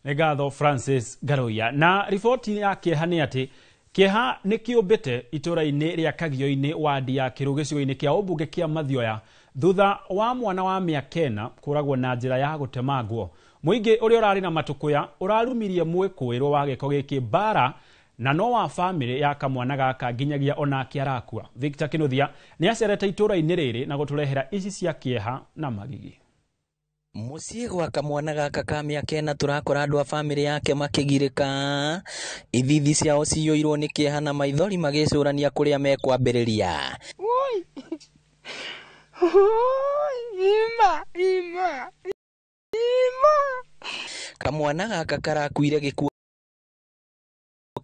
Nĩ ngatho Francis Ngaruiya. Na riboti ya kĩeha nĩ atĩ kĩeha nĩ kĩũmbĩte itũra-inĩ rĩa Kagio-inĩ wadi ya Kĩrũ gĩcigo-inĩ kĩa ũmbunge kĩa Mathioya thutha wa mwana wa mĩaka 4 kũragwo na njĩra ya gũtemangwo. Mũingĩ ũrĩa ũrarĩ na matũkũya ũrarumirie mwĩkũĩrwo wa gĩko gĩkĩ mbara na no wa famĩlĩ ya kamwana gaka nginyagia onake arakua. Victor Kinuthia nĩ acerete itũra-inĩ rĩrĩ na gũtũrehera ici cia kĩeha na magigi. Mũciĩ gwa kamwana gaka ka mĩaka 4 tũrakora andũ a famĩlĩ yake makĩgirĩka, ithithi ciao ciyũirwo nĩ kĩeha na maithori magĩcũrania kũrĩa mekwambĩrĩria. Kamwana gaka karakuire gĩkuũ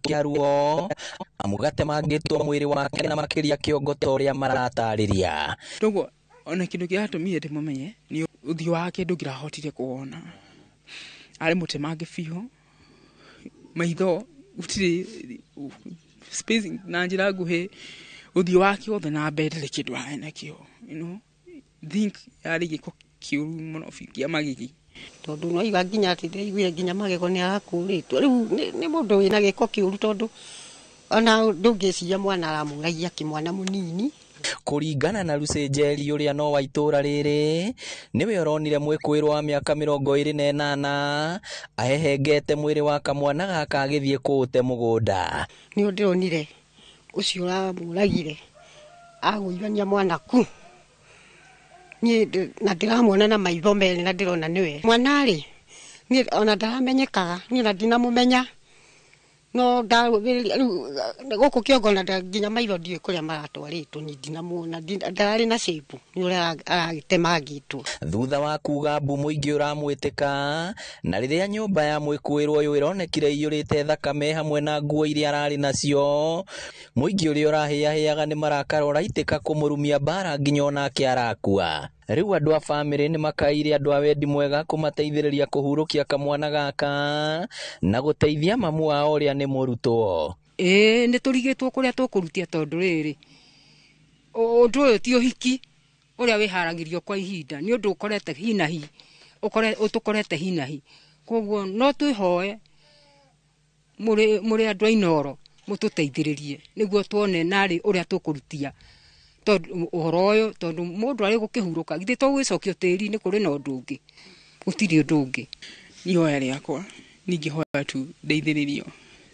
kĩa ruo amu gatemangĩtwo mwĩrĩ wake na makĩria kĩongo ta ũrĩa maratarĩria. Toguo ona kĩndũ kĩratũmire ndĩmũmenye nĩ ũthiũ wake ndũngĩrahotire kuona, arĩ mũtemange biũ, maitho gũtirĩ spacing na njĩra nguhĩ, ũthiũ wake wothe na mbere ndarĩ kĩndũ arĩ nakĩo, you know, think yarĩ gĩko kĩũru mũno biũ kĩa magigi. Tondũ no iga nginya atĩ ndĩraiguire nginya magego nĩ arakũrĩtwo rĩu nĩ mũndũ wĩna gĩko kĩũru tondũ ona ndũngĩciria mwana aramũragia kĩmwana mũnini. Kũringana na Lucy Njeri ũrĩa no wa itũra rĩrĩ nĩwe ũronire mwĩkũĩrwo wa mĩaka 28 ahehengete mwĩrĩ wa kamwana gaka agĩthiĩ kũũte mũgũnda. Nĩ ndĩronire ũcio ũramũragire agũithania mwana ku niĩ na ndĩramuona na maitho merĩ na ndĩrona nĩwe mwana rĩ niĩ ona ndaramenyekaga niĩ na ndinamũmenya no ndarũmĩrĩria rĩu gũkũ kĩongo na nginya maitho ndiũĩ kũrĩa maratwarĩtwo niĩ ndinamuona ndararĩ na shape nĩ ũrĩa aragĩtemangĩtwo. Thutha wa kuga mbu mũingĩ ũramwĩtĩka na rĩrĩa nyũmba ya mwĩkũĩrwo ũyũ ĩronekire iyũrĩte thakame hamwe na nguo iria ararĩ nacio, mũingĩ ũrĩa ũrahĩahĩaga nĩ marakara ũraitĩka kũmũrumia mbara nginya onake arakua. Rĩu andũ a famĩlĩ nĩ makaire andũ a wendi mwega kũmateithĩrĩria kũhurũkia kamwana gaka na gũteithia mamu wao ũrĩa nĩ mũrutwo. Ĩĩ nĩ tũrigĩtwo kũrĩa tũkũrutia tondũ rĩrĩ ũndũ ũyũ ti ũhiki ũrĩa wĩharagĩrio kwa ihinda nĩ ũndũ ũkorete hinahi ũtũkorete hinahi, koguo no twĩhoe mũrĩ andũ a Inoro mũtũteithĩrĩrie nĩguo tuone narĩ ũrĩa tũkũrutia tondũ ũhoro ũyũ tondũ mũndũ arĩ gũkĩhurũka githĩ to gwĩcokio tĩri-inĩ kũrĩ na ũndũ ũngĩ gũtirĩ ũndũ ũngĩ. Ihoya rĩakwa ningĩhoya tu ndeithĩrĩrio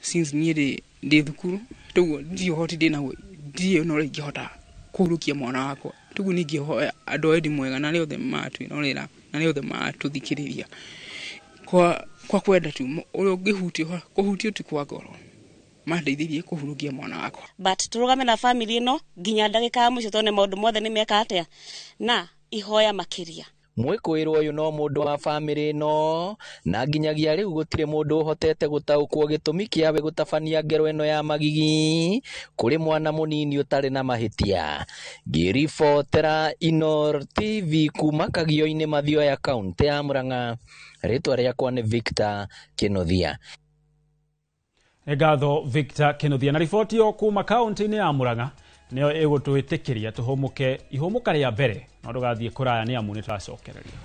since niĩ ndĩ thukuru toguo ndirĩ ũhoti ndĩnaguo ndirĩ ona ũrĩa ingĩhota kũhurũkia mwana wakwa, toguo ningĩhoya andũ a wendi mwega na arĩa othe maratwĩrorera na arĩa othe maratũthikĩrĩria kwa kwenda tu ũrĩa ũngĩhutio kũhutio tu kwa ngoro mandeithirie kũhurũkia mwana wakwa. But tũrũgame na family ĩno nginya ndagĩka ya mũico tuone maũndũ mothe nĩ meka atĩa na ihoya makĩria. Mwĩkũĩrwo ũyũ no mũndũ wa famĩlĩ ĩno na nginyagia rĩu gũtirĩ mũndũ ũhotete gũtaũkwo gĩtũmi kĩawe gũtabania ngero ĩno ya magigi kũrĩ mwana mũnini ũtarĩ na mahĩtia. Ngĩribotera Inoro TV kuma Kagio-inĩ Mathioya kaũntĩ ya Murang'a, rĩtwa rĩakwa nĩ Victor Kinuthia. Ngatho Victor Kinuthia na riboti ĩyo kuma kaũntĩ-inĩ ya Murang'a nĩyo ĩgũtwĩtĩkĩria tũhũmũke ihũmũka rĩa mbere no ndũgathiĩ kũraya nĩ amu nĩ tũracokereria.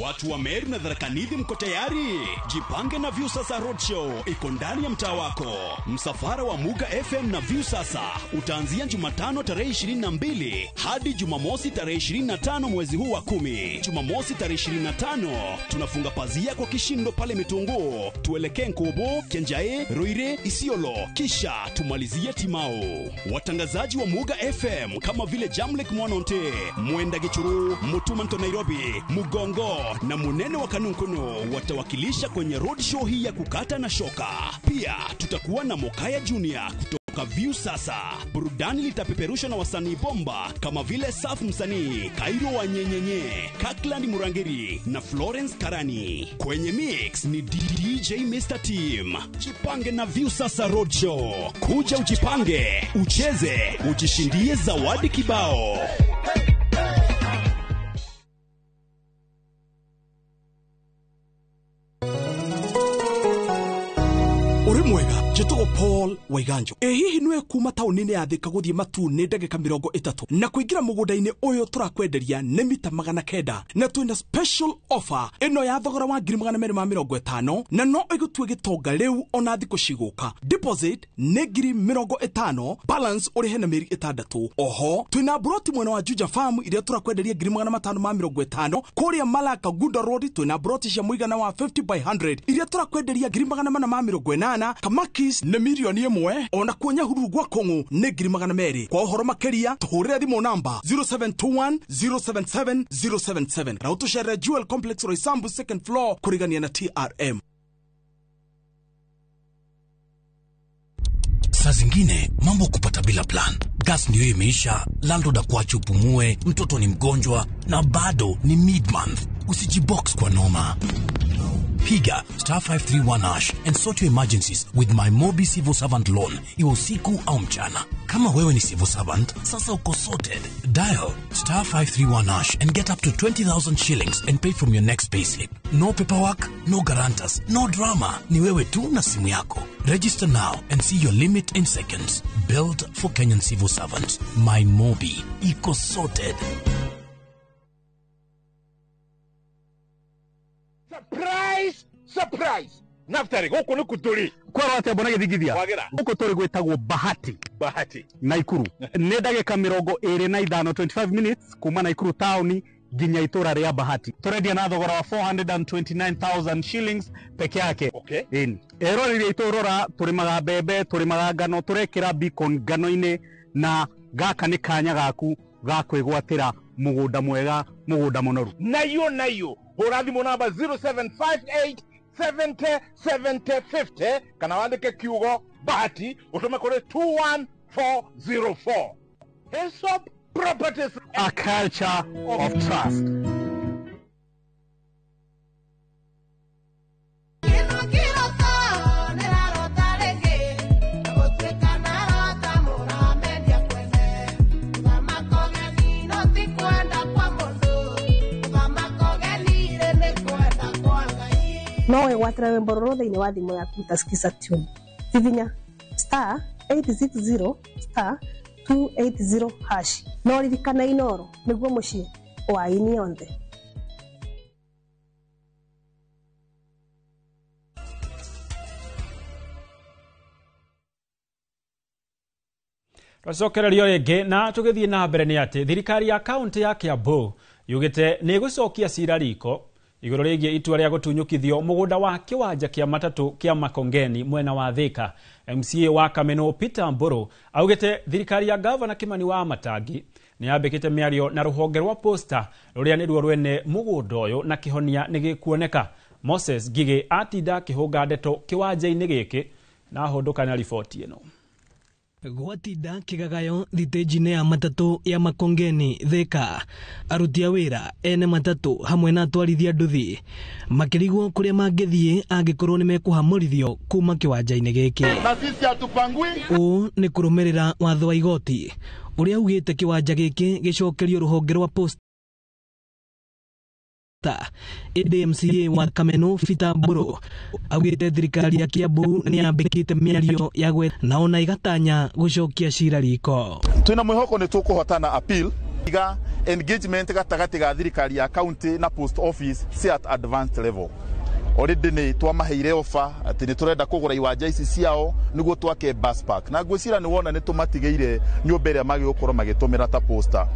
Watu wa Meru na Tharaka Nithi mko tayari? Jipange na Viusasa Roadshow iko ndani ya mtaa wako. Msafara wa Muga FM na Viusasa utaanzia Jumatano tarehe 22 hadi Jumamosi tarehe 25 mwezi huu wa 10. Jumamosi tarehe 25 tunafunga pazia kwa kishindo pale Mitunguu, tuelekee Nkobo, Kenjae, Ruire, Isiolo, kisha tumalizie Timao. Watangazaji wa Muga FM kama vile Jamlek Mwanonte, Mwenda Gichuru, Mutuma Nto Nairobi, Mugongo na Munene wa Kanunkuno watawakilisha kwenye roadshow hii ya kukata na shoka. Pia tutakuwa na Mokaya Junior kutoka Viusasa. Burudani litapeperushwa na wasanii bomba kama vile Saf Msanii, Kairo wa Nyenyenye, Kakland Murangiri na Florence Karani. Kwenye mix ni DJ Mr. Team. Jipange na Viusasa Roadshow. Kuja ujipange, ucheze, ujishindie zawadi kibao. Mwega njĩtagwo Paul Waiganjo. Ĩ hihi nĩwe kuma taũni-inĩ ya Thika gũthiĩ Matuu nĩ ndagĩka 30 na kũingĩra mũgũnda-inĩ ũyũ tũrakwenderia nĩ mita 900 na twĩna special offer ĩno ya thogora wa 250,000 na no ĩgũtue gĩtonga rĩu ona thikũ cigũka. Deposit nĩ 50,000, balance ũrĩhe na mĩeri 6. Oho twĩna broti mwena wa Juja Farm iria tũrakwenderia 550,000. Kũrĩa Malaka Gunda Road twĩna broti cia mũigana wa 50 by 100 iria tũrakwenderia 480,000. Kamakis nĩ 1,000,000 ona kuo Nyahururu gwa Kong'u nĩ 200,000. Kwa ũhoro makĩria tũhũrĩre thimũ namba 0721 077 077 na ũtũcerere Jewel Complex Roysambu second floor kũrigania na TRM. Saa zingine mambo kupata bila plan. Gas ndio imeisha, landlord akuache upumue, mtoto ni mgonjwa na bado ni mid-month. Usijibox kwa noma. Piga star 531 hash and sort your emergencies with my Mobi Civil Servant Loan, iwe usiku au mchana. Kama wewe ni civil servant, sasa uko sorted. Dial star 531 hash and get up to 20,000 shillings and pay from your next payslip. No paperwork, no guarantors, no drama. Ni wewe tu na simu yako. Register now and see your limit in seconds. Built for Kenyan civil servants. My Mobi. Iko sorted. Surprise! Surprise! Naftari, gũkũ nĩ kũtũrĩ. Kwerwo atĩa mbona gĩthingithia? Wagĩra. Gũkũ tũrĩ gwĩtagwo Bahati. Bahati. Naikuru. Nĩ ndagĩka 25, 25 minutes kuma Naikuru taũni nginya itũra rĩa Bahati. Tũrendia na thogora wa 429,000 shillings peke yake. Okay. Ĩni. Eroreri aitũ rora, tũrĩmaga mbembe, tũrĩmaga ngano, tũrekĩra beacon ngano-inĩ na gaka nĩ kanya gaku ga kwĩgwatĩra mũgũnda mwega, mũgũnda mũnoru. Nayo nayo. Hũra thimũ namba 0758 70 70 50 kana wandĩke kiugo Bahati ũtũme kũrĩ 21404. Hillsop Properties, a culture of trust. No wĩgwatĩre rwĩmbo rũrũ thĩinĩ wa thimũ yaku ta Skiza Tune. Hihinya star 860 star 280 hash. No ririkana Inoro nĩguo mũciĩ wa aini othe. Twacokererio rĩngĩ na tũgĩthiĩ na mbere nĩ atĩ thirikari ya kaunti ya Kiambu yugĩte nĩ ĩgũcokia cira riko igũrũ rĩgiĩ itua rĩa gũtunyũkithio mũgũnda wa kĩwanja kĩa matatũ kĩa Makongeni mwena wa Thika. MCA wa Kameno Peter Mburu augĩte thirikari ya gavana Kimani wa Matangi nĩ yambĩkĩte mĩario na rũhonge rwa Posta rũrĩa nĩruo rwene mũgũnda ũyũ na kĩhonia nĩ gĩkuoneka. Moses Ngigĩ atinda akĩhũnga ndeto kĩwanja-inĩ gĩkĩ na ahũndũka na riboti ĩno. Gwatinda kĩgagayo thitĩnji-inĩ ya matatũ ya Makongeni Thika, aruti a wĩra ene matatũ hamwe na atwarithia nduthi makĩrigwo kũrĩa mangĩthiĩ angĩkorwo nĩ mekũhamũrithio kuma kĩwanja-inĩ gĩkĩ. Na sisi hatupangwi. Ũũ nĩ kũrũmĩrĩra watho wa igoti ũrĩa ugĩte kĩwanja gĩkĩ gĩcokerio rũhonge rwa Posta. Ĩndĩ MCA wa Kameno Peter Mburu augĩte thirikari ya Kiambu nĩ yambĩkĩte mĩario ya gwetha na ona ĩgatanya gũcokia cira riko. Twĩna mwĩhoko nĩ tũkũhotana appeal iga engagement gatagatĩ ga thirikari ya county na post office ci at advanced level. Already nĩ twamaheire offer atĩ nĩ tũrenda kũgũra iwanja ici ciao nĩguo twake bus park, na ngwĩciria nĩ wona nĩ tũmatigĩire nyũmba ĩrĩa magĩgũkorwo magĩtũmĩra ta posta.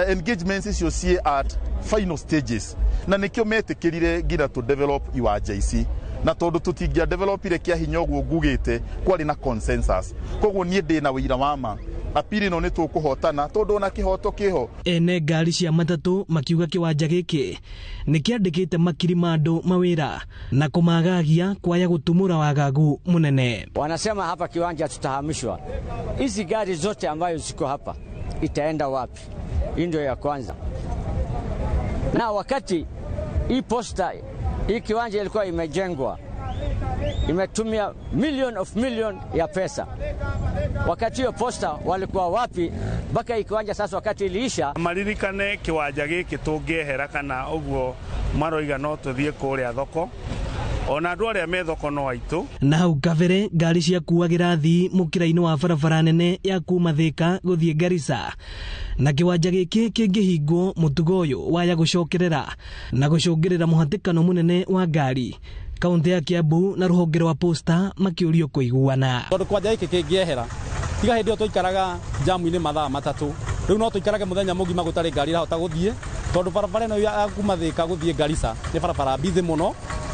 Engagements icio ciĩ at final stages na nĩkĩo metĩkĩrire nginya tũ develop iwanja ici, na tondũ tũtingĩa developire kĩa hinya ũguo ngugĩte kwarĩ na consensus. Koguo niĩ ndĩna wĩira wa ma Apiri ĩno nĩ tũkũhotana tondũ ona kĩhoto kĩho. Ene ngari cia matatũ makiuga kĩwanja gĩkĩ nĩ kĩandĩkĩte makiri ma andũ mawĩra na kũmagagia kwaya gũtumũra wagagu mũnene. Wanasema hapa kiwanja tutahamishwa. Hizi gari zote ambayo ziko hapa itaenda wapi? Hii ndio ya kwanza. Na wakati hii posta, hii kiwanja ilikuwa imejengwa, imetumia million of million ya pesa. Wakati hiyo posta walikuwa wapi mpaka hii kiwanja sasa wakati iliisha? Maririkane kiwanja giki tungĩehera kana ũguo maroiga no tũthiĩ kũrĩa thoko, ona andũ arĩa me thoko no aitũ. Na hau kabere ngari ciakuagĩra athii mũkĩra-inĩ wa barabara nene ya kuma Thika gũthiĩ Garissa, na kĩwanja gĩkĩ kĩngĩhingwo mũtugo ũyũ waya gũcokerera na gũcũngĩrĩra mũhatĩkano mũnene wa ngari. Kaunti ya Kiambu na rũhonge rwa posta makĩũrio kũiguana. Tondũ kwanja gĩkĩ kĩngĩehera tiga hĩndĩ ĩyo twaikaraga jamu-inĩ mathaa matatũ, rĩu no tũikarage mũthenya mũgima gũtarĩ ngari ĩrahota gũthiĩ, tondũ barabara ĩno ya kuma Thika gũthiĩ Garissa nĩ barabara busy mũno,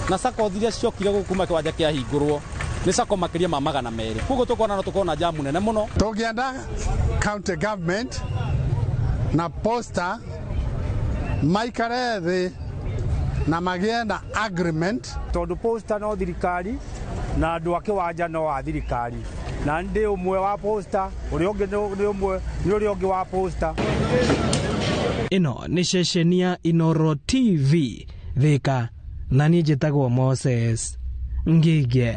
na sacco iria ciokire gũkũ kuma kĩwanja kĩahingũrwo nĩ sacco makĩria ma 200. Koguo tũkona no tũkorwo na jamu nene mũno. Tũngĩenda county government na posta maikare thĩ na magĩe na agreement, tondũ posta no thirikari na andũ a kĩwanja no a thirikari, na ndĩ ũmwe wa posta, ũrĩa ũngĩ nĩ ũmwe nĩ ũrĩa ũngĩ wa posta. Ĩno nĩ ceceni ya Inoro TV Thika, na niĩ njĩtagwo Moses Ngige.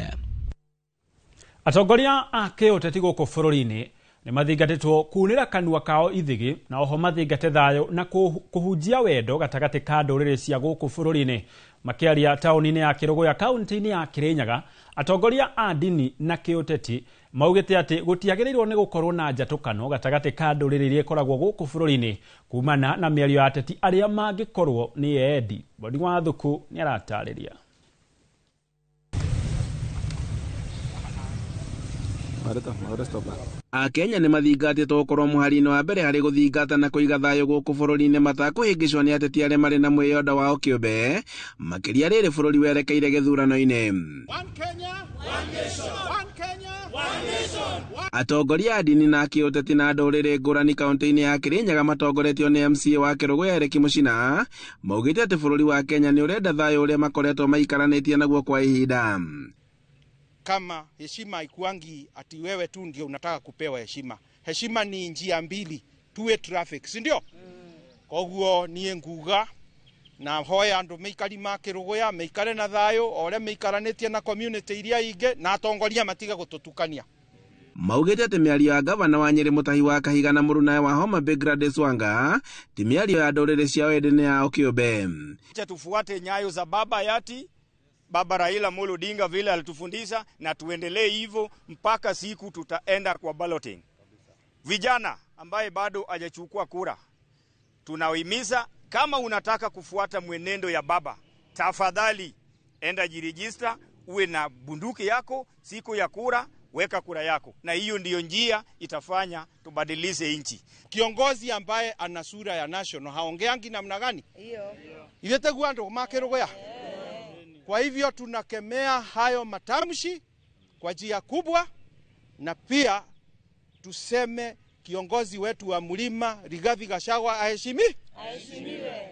Atongoria a kĩũteti gũkũ bũrũri-inĩ nĩ mathingatĩtwo kunĩra kanua kao ithigi na oho mathingate thayũ na kũhunjia wendo gatagatĩ ka ndũrĩrĩ cia gũkũ bũrũri-inĩ. Makĩaria taũni-inĩ ya Kĩrũgũya kaunti-inĩ ya Kĩrĩnyaga, atongoria a ndini na kĩũteti maugĩte atĩ gũtiagĩrĩirwo nĩ gũkorwo na njatũkano gatagatĩ ka ndũrĩrĩ iria ikoragwo gũkũ bũrũri-inĩ kumana na mĩario ya ateti arĩa mangĩkorwo nĩ endi. Boni wa Thuku nĩ aratarĩria. Akenya nĩ mathingatĩtwo gũkorwo mũhari-inĩ wa mbere harĩ gũthingata na kũiga thayũ gũkũ bũrũri-inĩ matakũhĩngĩcwo nĩ ateti arĩa marĩ na mwĩyondo wao kĩũmbe, makĩria rĩrĩ bũrũri werekeire gĩthurano-inĩ. Atongoria a ndini na kĩũteti na ndũrĩrĩ ngũrani kaunti-inĩ ya Kĩrĩnyaga matongoretio nĩ MCA wa Kĩrũgũya Eric Mũcina maugĩte atĩ bũrũri wa Kenya nĩ ũrenda thayũ ũrĩa makoretwo maikaranĩtie naguo kwa ihinda. Kama heshima haikuangi ati wewe tu ndio unataka kupewa heshima. Heshima ni njia mbili, tuwe traffic, si ndio? Koguo niĩ nguga na hoya andu meikari ma Kĩrũgũya meikare na thayũ o ũrĩa meikaranĩtie na community iria ingĩ, na atongoria matige gũtũtukania. Maugĩte atĩ mĩario ya gavana wa Nyĩrĩ Mũtahi wa Kahiga na mũrunawe wa Homa Bay Gladys Wanga ti mĩario ya ndũrĩrĩ ciao ĩndĩ nĩ yao kĩũmbe. Acha tufuate nyayo za baba yati Baba Raila Amolo Odinga vile alitufundisha, na tuendelee hivyo mpaka siku tutaenda kwa balloting. Vijana ambaye bado hajachukua kura, tunawahimiza kama unataka kufuata mwenendo ya baba, tafadhali enda jirejista, uwe na bunduki yako, siku ya kura weka kura yako, na hiyo ndiyo njia itafanya tubadilishe nchi. Kiongozi ambaye ana sura ya national haongeangi namna gani? Hiyo. Ivetegwa ndo makerogoya. Kwa hivyo tunakemea hayo matamshi kwa njia kubwa, na pia tuseme kiongozi wetu wa mlima Rigathi Gachagua aheshimiwe.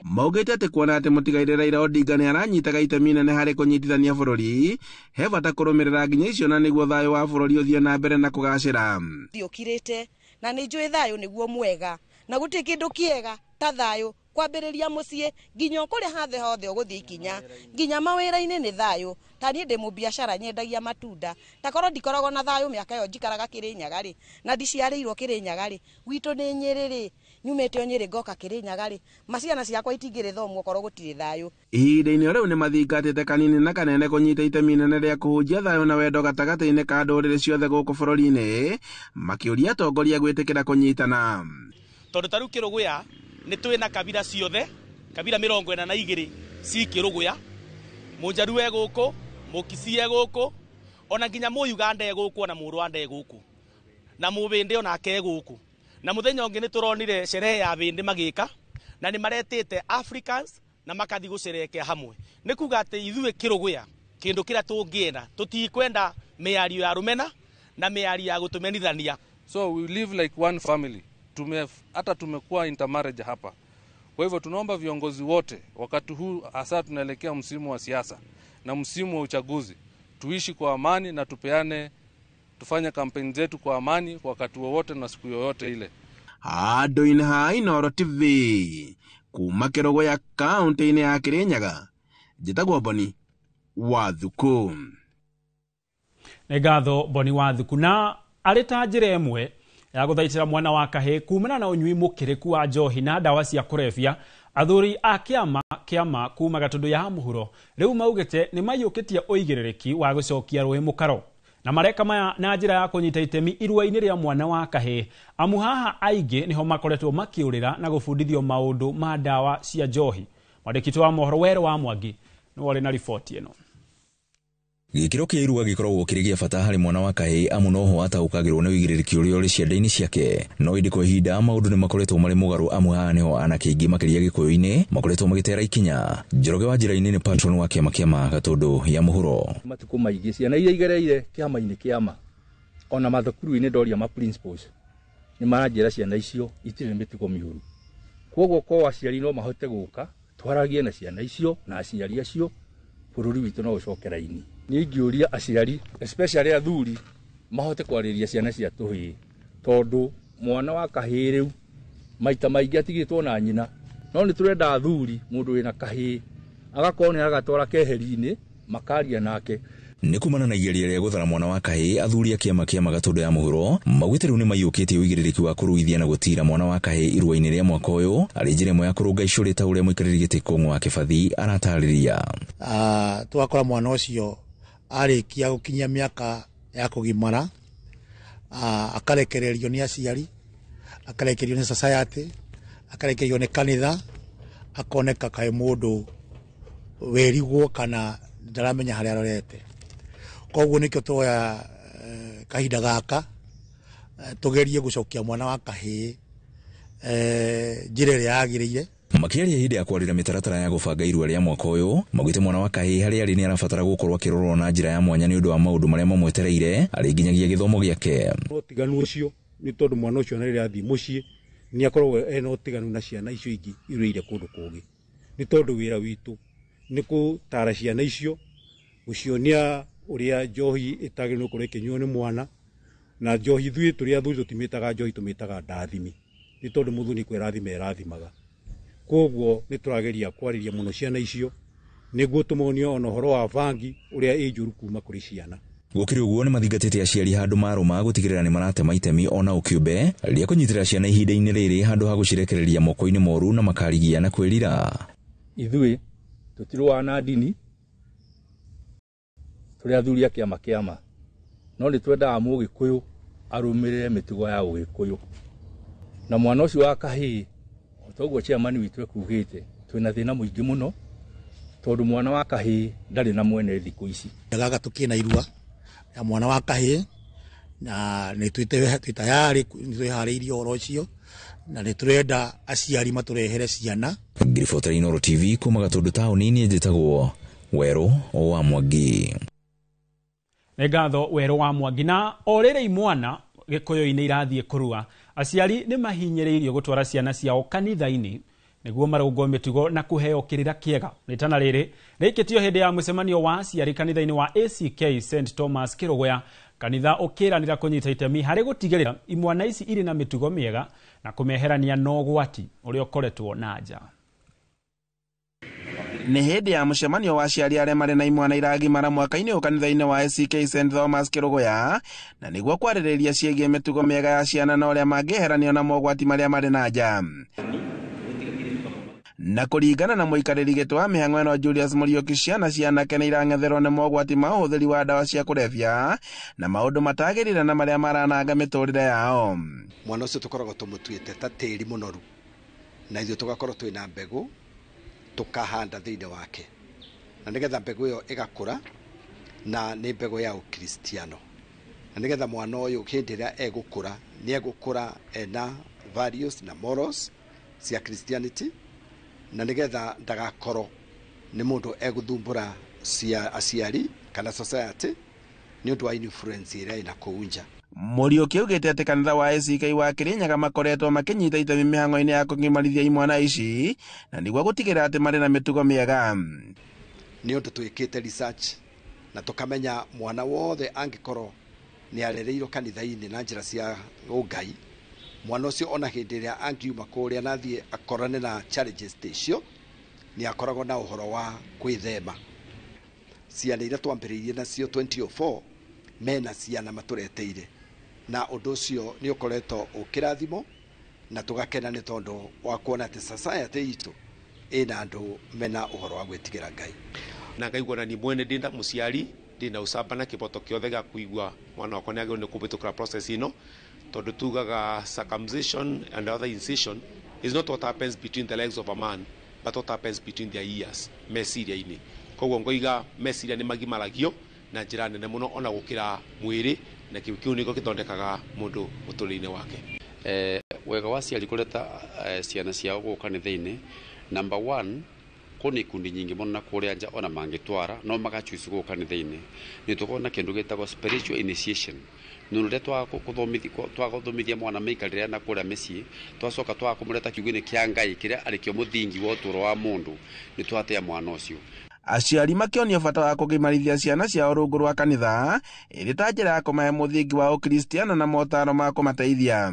Maugĩte atĩ kuona atĩ mũtigairĩ Raila Odinga nĩ aranyitaga itemi inene harĩ kũnyitithania bũrũri, he bata kũrũmĩrĩra nginya icio na nĩguo thayũ wa bũrũri ũthiĩ na mbere na kũgacĩra. Thiũkirĩte na nĩ njũĩ thayũ nĩguo mwega, na gũtirĩ kĩndũ kĩega ta thayũ kwambĩrĩria mũciĩ nginya kũrĩa hathe hothe ũgũthiĩ ikinya nginya mawĩra-inĩ nĩ thayũ. Ta niĩ ndĩ mũbiacara nyendagia matunda, ta korwo ndikoragwo na thayũ mĩaka ĩyo njikaraga Kĩrĩnyaga rĩ, na ndiciarĩirwo Kĩrĩnyaga rĩ, gwitũ nĩ Nyĩrĩ rĩ, nyumĩte o Nyĩrĩ ngoka Kĩrĩnyaga rĩ, maciana ciakwa itingĩrĩthomwo korwo gũtirĩ thayũ. Ihinda-inĩ rĩu nĩ mathingatĩte kanini na kanene kũnyita itemi inene rĩa kũhunjia thayũ na wendo gatagatĩ-inĩ ka ndũrĩrĩ ciothe gũkũ bũrũri-inĩ, makĩũria atongoria gwĩtĩkĩra kũnyitana. Tondũ ta rĩu Kĩrũgũya nĩ twĩ na kabira ciothe, kabira 42 ci Kĩrũgũya, Mũnjaruo e gũkũ, Mũkisii e gũkũ, ona nginya Mũyuganda e gũkũ, ona Mũrwanda e gũkũ, na Mũbĩndĩ onake e gũkũ. Na mũthenya ũngĩ nĩ tũronire sherehe ya Bĩndĩ magĩka, na nĩ maretĩte Africans na makathi gũcerekea hamwe. Nĩ kuga atĩ ithuĩ Kĩrũgũya kĩndũ kĩrĩa tũngĩenda, tũtikwenda mĩario ya rũmena na mĩario ya gũtũmenithania. So we live like one family. Hata tumekuwa intermarriage hapa. Kwa hivyo tunaomba viongozi wote wakati huu, hasa tunaelekea msimu wa siasa na msimu wa uchaguzi, tuishi kwa amani na tufanye kampeni zetu kwa amani wakati wowote na siku yoyote ile. Handũ-inĩ ha Inooro TV kuma Kĩrũgũya kaũntĩ-inĩ ya Kĩrĩnyaga, njĩtagwo Boni wa Thuku. Nĩ ngatho Boni wa Thuku. Na arĩ ta njĩra ĩmwe ya gũthaitĩra mwana wa kahĩĩ kumana na ũnyui mũkĩrĩku wa njohi na ndawa cia kũrebia, athuri a kĩama kuma Gatũndũ ya mũhuro rĩu maugĩte nĩ maiyũkĩtie ũigĩrĩrĩki wa gũcokia rũĩ mũkaro, na mareka maya na njĩra ya kũnyita itemi irua-inĩ rĩa mwana wa kahĩĩ, amu haha aingĩ nĩho makoretwo makĩũrĩra na gũbundithio maũndũ ma ndawa cia njohi. Mwandĩki wa mohoro Werũ wa Mwangi nĩwe ũrĩ na riboti ĩno. Gĩkĩro kĩa irua gĩkoragwo kĩrĩ gĩa bata harĩ mwana wa kahĩĩ, amu noho ataũkagĩrwo nĩ ũigĩrĩrĩki ũrĩa ũrĩ ciande-inĩ ciake. No ĩndĩ kwa ihinda maũndũ nĩ makoretwo marĩ mũgarũ, amu haha nĩho anake aingĩ makĩria Gĩkũyũ-inĩ makoretwo magĩtera ikinya. Njoroge wa Njĩra-inĩ nĩ patron wa kĩama kĩa Gatũndũ ya mũhuro. Matukũ maingĩ ciana iria igereire kĩama-inĩ kĩama ona mathukuru-inĩ ndoria ma principals nĩ maranjĩra ciana icio itirĩ mĩtugo mĩũru. Kwoguo ko aciari no mahote gũka twaragie na ciana icio na aciari acio, bũrũri witũ no ũcoke raini. Niĩ ingĩũria aciari especially athuri mahote kwarĩria ciana cia tũhĩĩ, tondũ mwana wa kahĩĩ rĩu maita maingĩ atigĩtwo na nyina. No nĩ tũrenda athuri, mũndũ wĩna kahĩĩ agakorwo nĩ agatwara keheri-inĩ makaria nake. Nĩ kumana na igeria rĩa gũthara mwana wa kahĩĩ, athuri a kĩama kĩa Gatũndũ ya mũhuro maugĩte rĩu nĩ maiyũkĩtie ũigĩrĩrĩki wa kũruithia na gũtira mwana wa kahĩĩ irua-inĩ rĩa mwaka ũyũ, arĩ njĩra ĩmwe ya kũrũnga icũrĩ ta ũrĩa mũikarĩri gĩtĩ Kũng'ũ wa Kĩbathi aratarĩria. Tũgakora mwana ũcio arĩkia gũkinyia mĩaka ya kũgimara, akarekererio nĩ aciari, akarekererio nĩ society, akarekererio nĩ kanitha, akoneka kaĩ mũndũ wĩrigwo kana ndaramenya harĩa arorete. Koguo nĩkĩo tuoya kahinda gaka tugerie gũcokia mwana wa kahĩĩ njĩra ĩrĩa yagĩrĩire. Makĩaria hĩndĩ ya kwarĩra mĩtaratara ya gũbanga irua rĩa mwaka ũyũ, maugĩte mwana wa kahĩĩ harĩa arĩ nĩ arabatara gũkorwo akĩrorwo na njĩra ya mwanya nĩ ũndũ wa maũndũ marĩa mamwetereire arĩ nginyagia gĩthomo gĩake. Ũtiganu ũcio nĩ tondũ mwana ũcio na rĩrĩa athiĩ mũciĩ nĩ akoragwo ena ũtiganu na ciana icio ingĩ irũire kũndũ kũngĩ, nĩ tondũ wĩra witũ nĩ gũtara ciana icio, gũcionia ũrĩa njohi ĩtagĩrĩirwo gũkorwo ĩkĩnyuo nĩ mwana. Na njohi ithuĩ tũrĩ athuri tũtimĩtaga njohi, tũmĩtaga ndathimi, nĩ tondũ mũthuri nĩ kwĩrathima erathimaga. Koguo nĩ tũrageria kwarĩria mũno ciana icio nĩguo tũmonie ona ũhoro wa bangi ũrĩa ĩ njũru kuma kũrĩ ciana. Gũkĩrĩ ũguo nĩ mathingatĩte aciari handũ marũma gũtigĩrĩra nĩ maratema itemi ona ũkĩũmbe rĩa kũnyitĩrĩra ciana ihinda-inĩ rĩrĩ handũ ha gũcirekereria moko-inĩ moru na makarigia na kwĩrira. Ithuĩ tũtirũaga na ndini, tũrĩ athuri a kĩama kĩama, no nĩ twendaga mũgĩkũyũ arũmĩrĩre mĩtugo ya ũgĩkũyũ. Na mwana ũcio wa kahĩĩ, toguo chairman witũ ekugĩte, twĩna thĩna mũingĩ mũno tondũ mwana wa kahĩĩ ndarĩ na mwene thikũ ici. Gaka tũkĩna irua ya mwana wa kahĩĩ na nĩ twĩ tayari, nĩ twĩharĩirie ũhoro ũcio na nĩ tũrenda aciari matũrehere ciana. Ngiribota Inooro TV kuma Gatũndũ taũni-inĩ, njĩtagwo Werũ wa Mwangi. Nĩ ngatho Werũ wa Mwangi. Na o rĩrĩ imwana Gĩkũyũ-inĩ irathiĩ kũrua, aciari nĩ mahinyĩrĩirio gũtwara ciana ciao kanitha-inĩ nĩguo marũngwo mĩtugo na kũheo kĩrĩra kĩega. Rĩtana rĩrĩ rĩikĩtio hĩndĩ ya mũcemanio wa aciari kanitha-inĩ wa ACK St Thomas Kĩrũgũya, kanitha ũkĩranĩra kũnyita itemi harĩ gũtigĩrĩra imwana ici irĩ na mĩtugo mĩega na kũmeherania na ũgwati ũrĩa ũkoretwo na nja. Nĩ hĩndĩ ya mũcemanio wa aciari arĩa marĩ na imwana iragimara mwaka-inĩ ũyũ kanitha-inĩ wa ACK St Thomas Kĩrũgũya, na nĩguo kwarĩrĩria ciĩgiĩ mĩtugo mĩega ya ciana na ũrĩa mangĩeheranio na mogwati marĩa marĩ na nja. Na kũringana na mũikarĩri gĩtĩ wa mĩhang'o ĩno Julius Mũriũki, ciana cia anake nĩ irang'etherwo nĩ mogwati ma ũhũthĩri wa ndawa cia kũrebia na maũndũ matagĩrĩire na marĩa marananga mĩtũrĩre yao. Mwana ũcio tũkoragwo tũmũtuĩte ta tĩri mũnoru, na ithuĩ tũgakorwo twĩna mbegũ tukahanda thĩinĩ wake, na nĩgetha mbegũ ĩyo ĩgakũra, na nĩ mbegũ ya ũkristiano, na nĩgetha mwana ũyũ hĩndĩ ĩrĩa egũkũra nĩ egũkũra ena values na morals cia Christianity, na nĩgetha ndagakorwo nĩ mũndũ egũthumbũra aciari kana society, Nĩ ũndũ wa influence ĩrĩa ĩna kũu nja. Muriuki augĩte atĩ kanitha wa ACK wa Kirinyaga makoretwo makĩnyita itemi mĩhang'o-inĩ ya kũgimarithia imwana ici na nĩguo gũtigĩrĩra atĩ marĩ na mĩtugo mĩega. Nĩ ũndũ twĩkĩte research na tũkamenya mwana wothe angĩkorwo nĩ arereirwo kanitha-inĩ na njĩra cia ũngai, mwana ũcio ona hĩndĩ ĩrĩa angiuma kũrĩa na athiĩ akorane na challenges ta icio, nĩ akoragwo na ũhoro wa kwĩthema. Ciana iria twambĩrĩirie nacio 2004 mena ciana matũreteire, na ũndũ ũcio nĩ ũkoretwo ũkĩrathimo na tũgakena nĩ tondũ wa kuona atĩ society itũ ĩna andũ mena ũhoro wa gwĩtigĩra Ngai. Na ngaigua na ni mwene ndĩna mũciari ndĩna ũcamba na kĩboto kĩothe gĩa kũigua mwana wakwa nĩ agĩrĩirwo nĩ kũhĩtũkĩra process ĩno, tondũ tugaga circumcision and other incision is not what happens between the legs of a man but what happens between their ears, meciria-inĩ. Koguo ngoiga meciria nĩ magimaragio na njĩra nene mũno ona gũkĩra mwĩrĩ, na kĩu kĩu nĩkĩo gĩthondekaga mũndũ mũtũrĩre-inĩ wake. Wega wa aciari kũreta ciana ciao gũkũ kanitha-inĩ, number one, kũna ikundi nyingĩ mũno na kũrĩa nja ona mangĩtwara no magachuici gũkũ kanitha-inĩ. Nĩ tũkoragwo na kĩndũ gĩtagwo spiritual initiation. Nĩ rĩrĩa twagũthomithia mwana mĩikarĩre na kũrĩa mĩciĩ, twacoka twaga kũmũreta kiugo-inĩ kĩa Ngai kĩrĩa arĩkĩo mũthingi wa ũtũũro wa mũndũ, nĩ twatea mwana ũcio. Aciari makĩonio bata wa kũgimarithia ciana ciao rungu rwa kanitha ĩrĩ ta njĩra ya kũmahe mũthingi wa ũkristiano na motaro ma kũmateithia.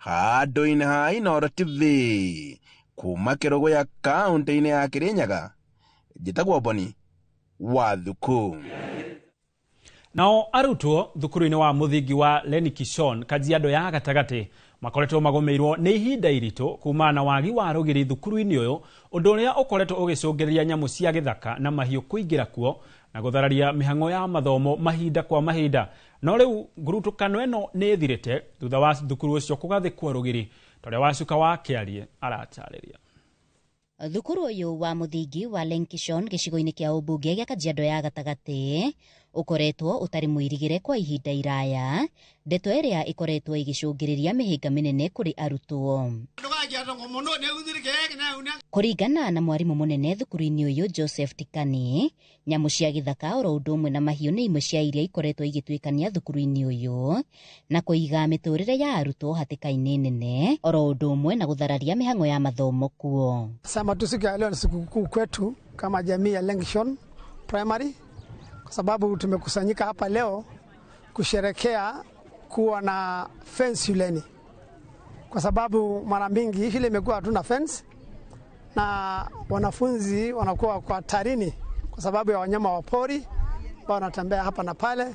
Handũ-inĩ ha Inooro TV kuma Kĩrũgũya kaũntĩ-inĩ ya Kĩrĩnyaga, njĩtagwo Boni wa Thuku. Nao arutwo thukuru-inĩ wa mũthingi wa Lenikishon Kajiado ya gatagatĩ makoretwo magũmĩirwo nĩ ihinda iritũ kumana na wagi wa rũgiri thukuru-inĩ ũyũ, ũndũ ũrĩa ũkoretwo ũgĩcũngĩrĩria nyamũ cia gĩthaka na mahiũ kũingĩra kuo na gũthararia mĩhang'o ya mathomo mahinda kwa mahinda. No rĩu ngurutũkano ĩno nĩ ĩthirĩte thutha wa thukuru ũcio kũgathĩkwo rũgiri, torĩa Wacuka wa Kĩarie aratarĩria. Thukuru ũyũ wa mũthingi wa Lenkishon gĩcigo-inĩ kĩa ũmbunge gĩa Kajiado ya gatagatĩ ũkoretwo ũtarĩ mũirigĩre kwa ihinda iraya, ndeto ĩrĩa ĩkoretwo ĩgĩcũngĩrĩria mĩhĩnga mĩnene kũrĩ arutwo. Kũringana na mwarimũ mũnene thukuru-inĩ ũyũ Joseph Tikani, nyamũ cia gĩthaka oro ũndũ ũmwe na mahiũ nĩ imwe cia iria ikoretwo igĩtuĩkania thukuru-inĩ ũyũ na kũiga mĩtũrĩre ya arutwo hatĩka-inĩ nene oro ũndũ ũmwe na gũthararia mĩhang'o ya mathomo kuo. Sema tu siku ya leo ni sikukuu kwetu kama jamii ya Lenkishon Primary, kwa sababu tumekusanyika hapa leo kusherekea kuwa na fence shuleni, kwa sababu mara mingi shule imekuwa hatuna fence na wanafunzi wanakuwa kwa hatarini kwa sababu ya wanyama wa pori ambao wanatembea hapa na pale.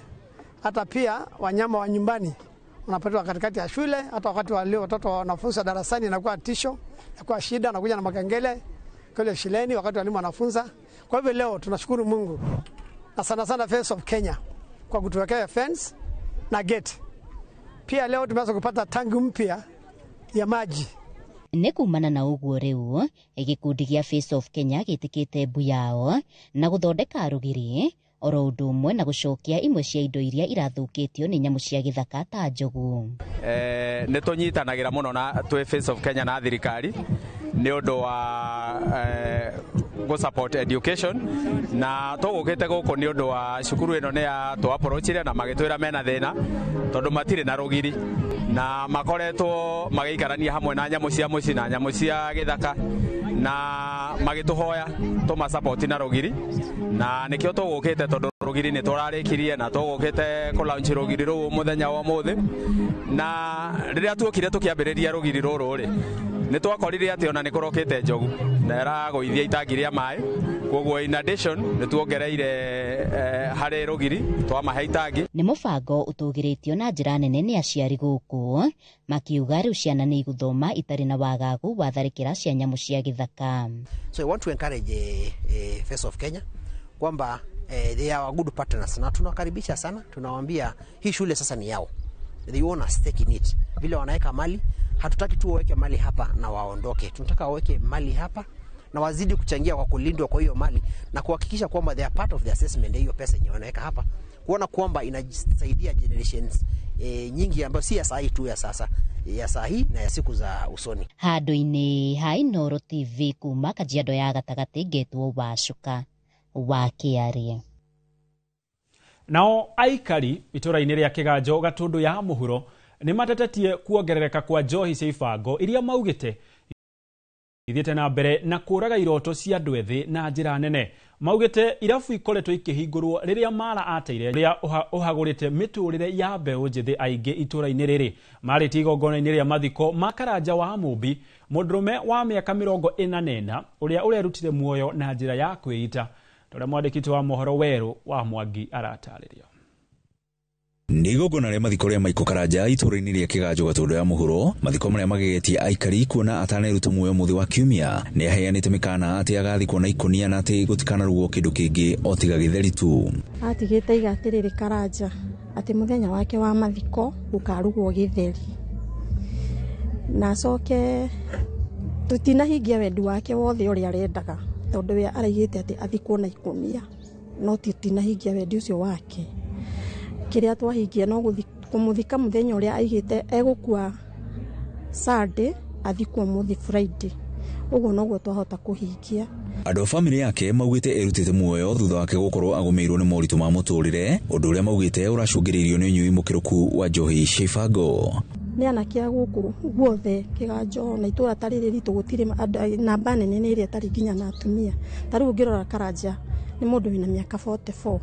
Hata pia wanyama wa nyumbani wanapatwa katikati ya shule, hata wakati wa leo watoto wanafunza darasani inakuwa tisho, inakuwa shida, nakuja na makengele kule shuleni wakati walimu wanafunza. Kwa hivyo leo tunashukuru Mungu na sana sana Face of Kenya kwa kutuwekea fence na gate. Pia leo tumeweza kupata tangi mpya ya maji. Nĩ kumana na ũguo rĩu gĩkundi gĩa Face of Kenya gĩtĩkĩte mbu yao na gũthondeka rũgiri oro ũndũ ũmwe na gũcokia imwe cia indo iria irathũkĩtio nĩ nyamũ cia gĩthaka ta njogu. Nĩ tũnyitanagĩra mũno na twĩ Face of Kenya na thirikari nĩ ũndũ wa go support education, na tũgũkĩte gũkũ nĩ ũndũ wa cukuru ĩno nĩ ya tũ approachire na magĩtwĩra mena thĩna tondũ matirĩ na rũgiri na makoretwo magĩikarania hamwe na nyamũ cia mũciĩ na nyamũ cia gĩthaka na magĩtũhoya tũma support na rũgiri, na nĩkĩo tũgũkĩte tondũ rũgiri nĩ tũrarĩkirie na tũgũkĩte kũ launch rũgiri rũu mũthenya wa ũmũthĩ. Na rĩrĩa tuokire tũkĩambĩrĩria rũgiri rũrũ rĩ, nĩ twakorire atĩ ona nĩ kũrokĩte njogu na ĩragũithia itangi rĩa maĩ, koguo in addition nĩ tuongereire harĩ rũgiri twamahe itangi. Nĩ mũbango ũtũgĩrĩtio na njĩra nene nĩ aciari gũkũ makiuga rĩu ciana nĩ igũthoma itarĩ na wagagu wa tharĩkĩra cia nyamũ cia gĩthaka. So I want to encourage Face of Kenya kwamba they are good partners na tunawakaribisha sana, tunawaambia hii shule sasa ni yao. They own a stake in it. Vile wanaweka mali, hatutaki tu waweke mali hapa na waondoke. Tunataka waweke mali hapa na wazidi kuchangia kwa kulindwa kwa hiyo mali na kuhakikisha kwamba they are part of the assessment ya hiyo pesa yenye wanaweka hapa, kuona kwamba inasaidia generations nyingi ambayo si ya saa hii tu, ya sasa, ya saa hii na ya siku za usoni. Handũ-inĩ ha Inooro TV kuma Kajiado ya gatagatĩ ngetwo Wacuka wa Kĩarie. Nao aikari itũra-inĩ rĩa Kĩganjo Gatũndũ ya mũhuro nĩ matetetie kuongerereka kwa njohi cia ibango iria maugĩte ithiĩte na mbere na kũraga iroto cia andũ ethĩ na njĩra nene. Maugĩte irabu ikoretwo ikĩhingũrwo rĩrĩa mara ateire rĩrĩa ũhagũrĩte mĩtũrĩre ya mbeũ njĩthĩ aingĩ itũra-inĩ rĩrĩ. Marĩtie igongona-inĩ rĩa mathiko ma Karanja wa Mũmbi, mũndũrũme wa mĩaka 44 ũrĩa ũrerutire muoyo na njĩra ya kwĩita. Ũrĩa mwandĩki wa mohoro Werũ wa Mwangi aratarĩria. Nĩ igongona rĩa mathiko rĩa Michael Karanja itũra-inĩ rĩa Kĩganjo Gatũndũ ya mũhuro, mathiko marĩa magegetie aikari kuona ataneruta muoyo mũthĩ wa kiumia. Nĩ aheanĩte mĩkana atĩ agathikwo na ikũnia na atĩ gũtikanarugwo kĩndũ kĩngĩ o tiga gĩtheri tu. Atigĩte iga atĩrĩrĩ Karanja atĩ mũthenya wake wa mathiko gũkarugwo gĩtheri, na acoke tũtinahingia wendi wake wothe ũrĩa arendaga, tondũ we araigĩte atĩ athikwo na ikũnia, no tũtinahingia wendi ũcio wake. Kĩrĩa twahingia no kũmũthika mũthenya ũrĩa aigĩte egũkua Sunday, athikwo mũthĩ Friday. Ũguo noguo twahota kũhingia. Andũ a bamĩrĩ yake maugĩte erutĩte muoyo thutha wake gũkorwo agũmĩirwo nĩ moritũ ma mũtũrĩre, ũndũ ũrĩa maugĩte ũracũngĩrĩirio nĩ ũnyui mũkĩrũku wa njohi cia ibango. Nĩ anake a gũkũ guothe Kĩganjo na itũra ta rĩrĩ ritũ gũtirĩ namba nene nĩ ĩrĩa ĩtarĩ nginya na atumia. Ta rĩu ũngĩrora Karanja nĩ mũndũ wĩna mĩaka 44.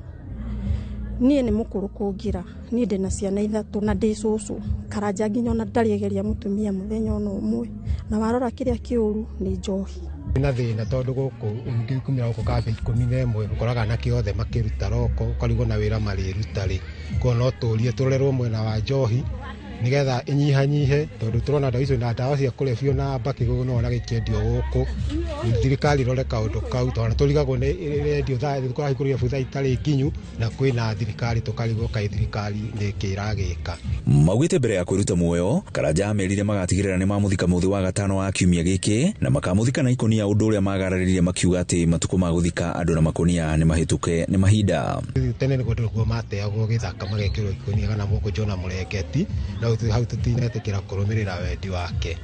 Niĩ nĩ mũkũrũ kũngira, niĩ ndĩna ciana 3 na ndĩ cũcũ. Karanja nginya ona ndarĩgeria mũtumia mũthenya ona ũmwe, na warora kĩrĩa kĩũru nĩ njohi. Na thĩna tondũ gũkũ ũngĩkumĩra gũkũ kambĩ 11 ũkoraga anake othe makĩruta roko, ũkarigwo na wĩra marĩruta rĩ. Koguo no tũrie tũrorerwo mwena wa njohi nĩgetha ĩnyihanyihe, tondũ tũrona ndawa icio na ndawa cia kũrebio na mbakĩ no ona gĩkĩendio gũkũ. Thirikari ĩrore kaũndũ kau, tondũ tũrigagwo nĩ ĩrendio thaa kũrahingũrwo irabu thaa itarĩ nginyu, na kwĩna thirikari tũkarigwo kaĩ thirikari nĩkĩ ĩragĩka. Maugĩte mbere ya kwĩruta muoyo, Karanja amerire magatigĩrĩra nĩ mamũthika mũthĩ wa gatano wa kiumia gĩkĩ na makamũthika na ikũnia, ũndũ ũrĩa magararĩrire makiuga atĩ matukũ ma gũthika andũ na makũnia nĩ mahĩtũke nĩ mahinda. Tene nĩguo mateagwo gĩthaka magekĩrwo ikũnia kana mũkũnjo na mũrengeti, na hau tũtinetĩkĩra kũrũmĩrĩra wendi wake.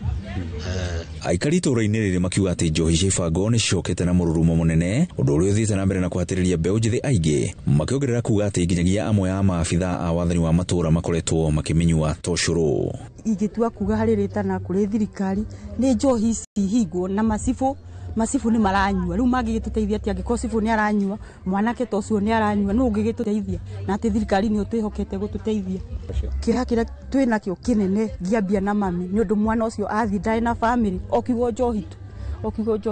Aikari itũra-inĩ rĩrĩ makiuga atĩ njohi cia ibango nĩ cicokete na mũrurumo mũnene, ũndũ ũrĩa ũthiĩte na mbere na kũhatĩrĩria mbeũ njĩthĩ aingĩ, makĩongerera kuga atĩ nginyagia amwe a maabitha a wathani wa matũra makoretwo makĩmĩnyua ta ũcũrũ. Ingĩtua kuga harĩ rĩtana kũrĩ thirikari nĩ njohi ici ihingwo na macibũ nĩ maranyua. Rĩu mangĩgĩtũteithia atĩa angĩkorwo cibũ nĩ aranyua, mwanake ta ũcio nĩ aranyua, nũ ũngĩgĩtũteithia? Na atĩ thirikari nĩ twĩhokete gũtũteithia. Kĩeha kĩrĩa twĩ nakĩo kĩnene ngĩambia na mami nĩ ũndũ mwana ũcio athiĩ ndarĩ na bamĩrĩ, okigwo njohi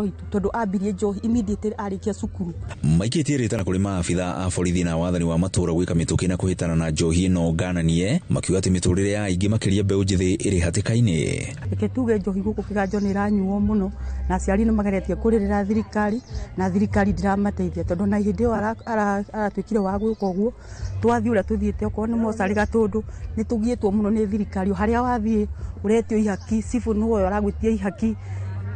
tu, tondũ ambirie njohi immediately arĩkia cukuru. Maikĩtie rĩtana kũrĩ maabitha a borithi na wathani wa matũra gwĩka mĩtũkĩ na kũhĩtana na njohi ĩno ngananie, makiuga atĩ mĩtũrĩre ya aingĩ makĩria mbeũ njĩthĩ ĩrĩ hatĩka-inĩ. Reke tuge njohi gũkũ Kĩganjo nĩ ĩranyuo mũno, na aciari nĩ mageretie kũrĩrĩra thirikari na thirikari ndĩramateithia, tondũ na hĩndĩ ĩyo aratuĩkire wa gwĩka ũguo, twathiĩ ũrĩa tũthiĩte okorwo nĩ mocarĩ Gatũndũ nĩ tũgiĩtwo mũno nĩ thirikari. Harĩa wathiĩ ũretio ihaki, cibũ nĩwe ũragwĩtia ihaki,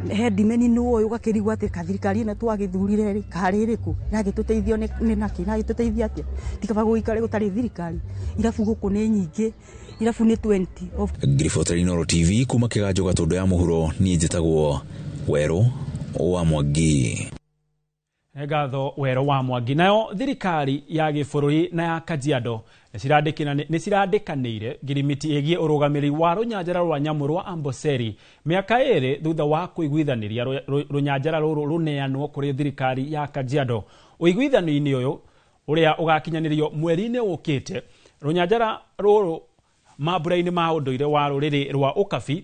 headman nĩ ũyũ, ũgakĩrigwo atĩ kathirikari ĩno twagĩthurire rĩ karĩ ĩrĩkũ, ĩragĩtũteithio nĩ nakĩ, ĩragĩtũteithia atĩa? Ti kaba gũikare gũtarĩ thirikari. Irabu gũkũ nĩ nyingĩ, irabu nĩ 20. Ngiribota Inooro TV kuma Kĩganjo Gatũndũ ya mũhuro, niĩ njĩtagwo Werũ wa Mwangi. Ngatho Werũ wa Mwangi. Nayo thirikari ya gĩbũrũri na ya Kajiado nĩ cirandĩkanĩire ngirimiti ĩgiĩ ũrũgamĩrĩri wa rũnyanjara rwa nyamũ rwa Amboseli mĩaka 2 thutha wa kũiguithanĩria rũnyanjara rũrũ rũneanwo kũrĩ thirikari ya Kajiado. Ũiguithano-inĩ ũyũ ũrĩa ũgakinyanĩrio mweri-inĩ ũkĩte, rũnyanjara rũrũ mambura-inĩ ma ũndũire wa rũrĩrĩ rwa Ũkabi.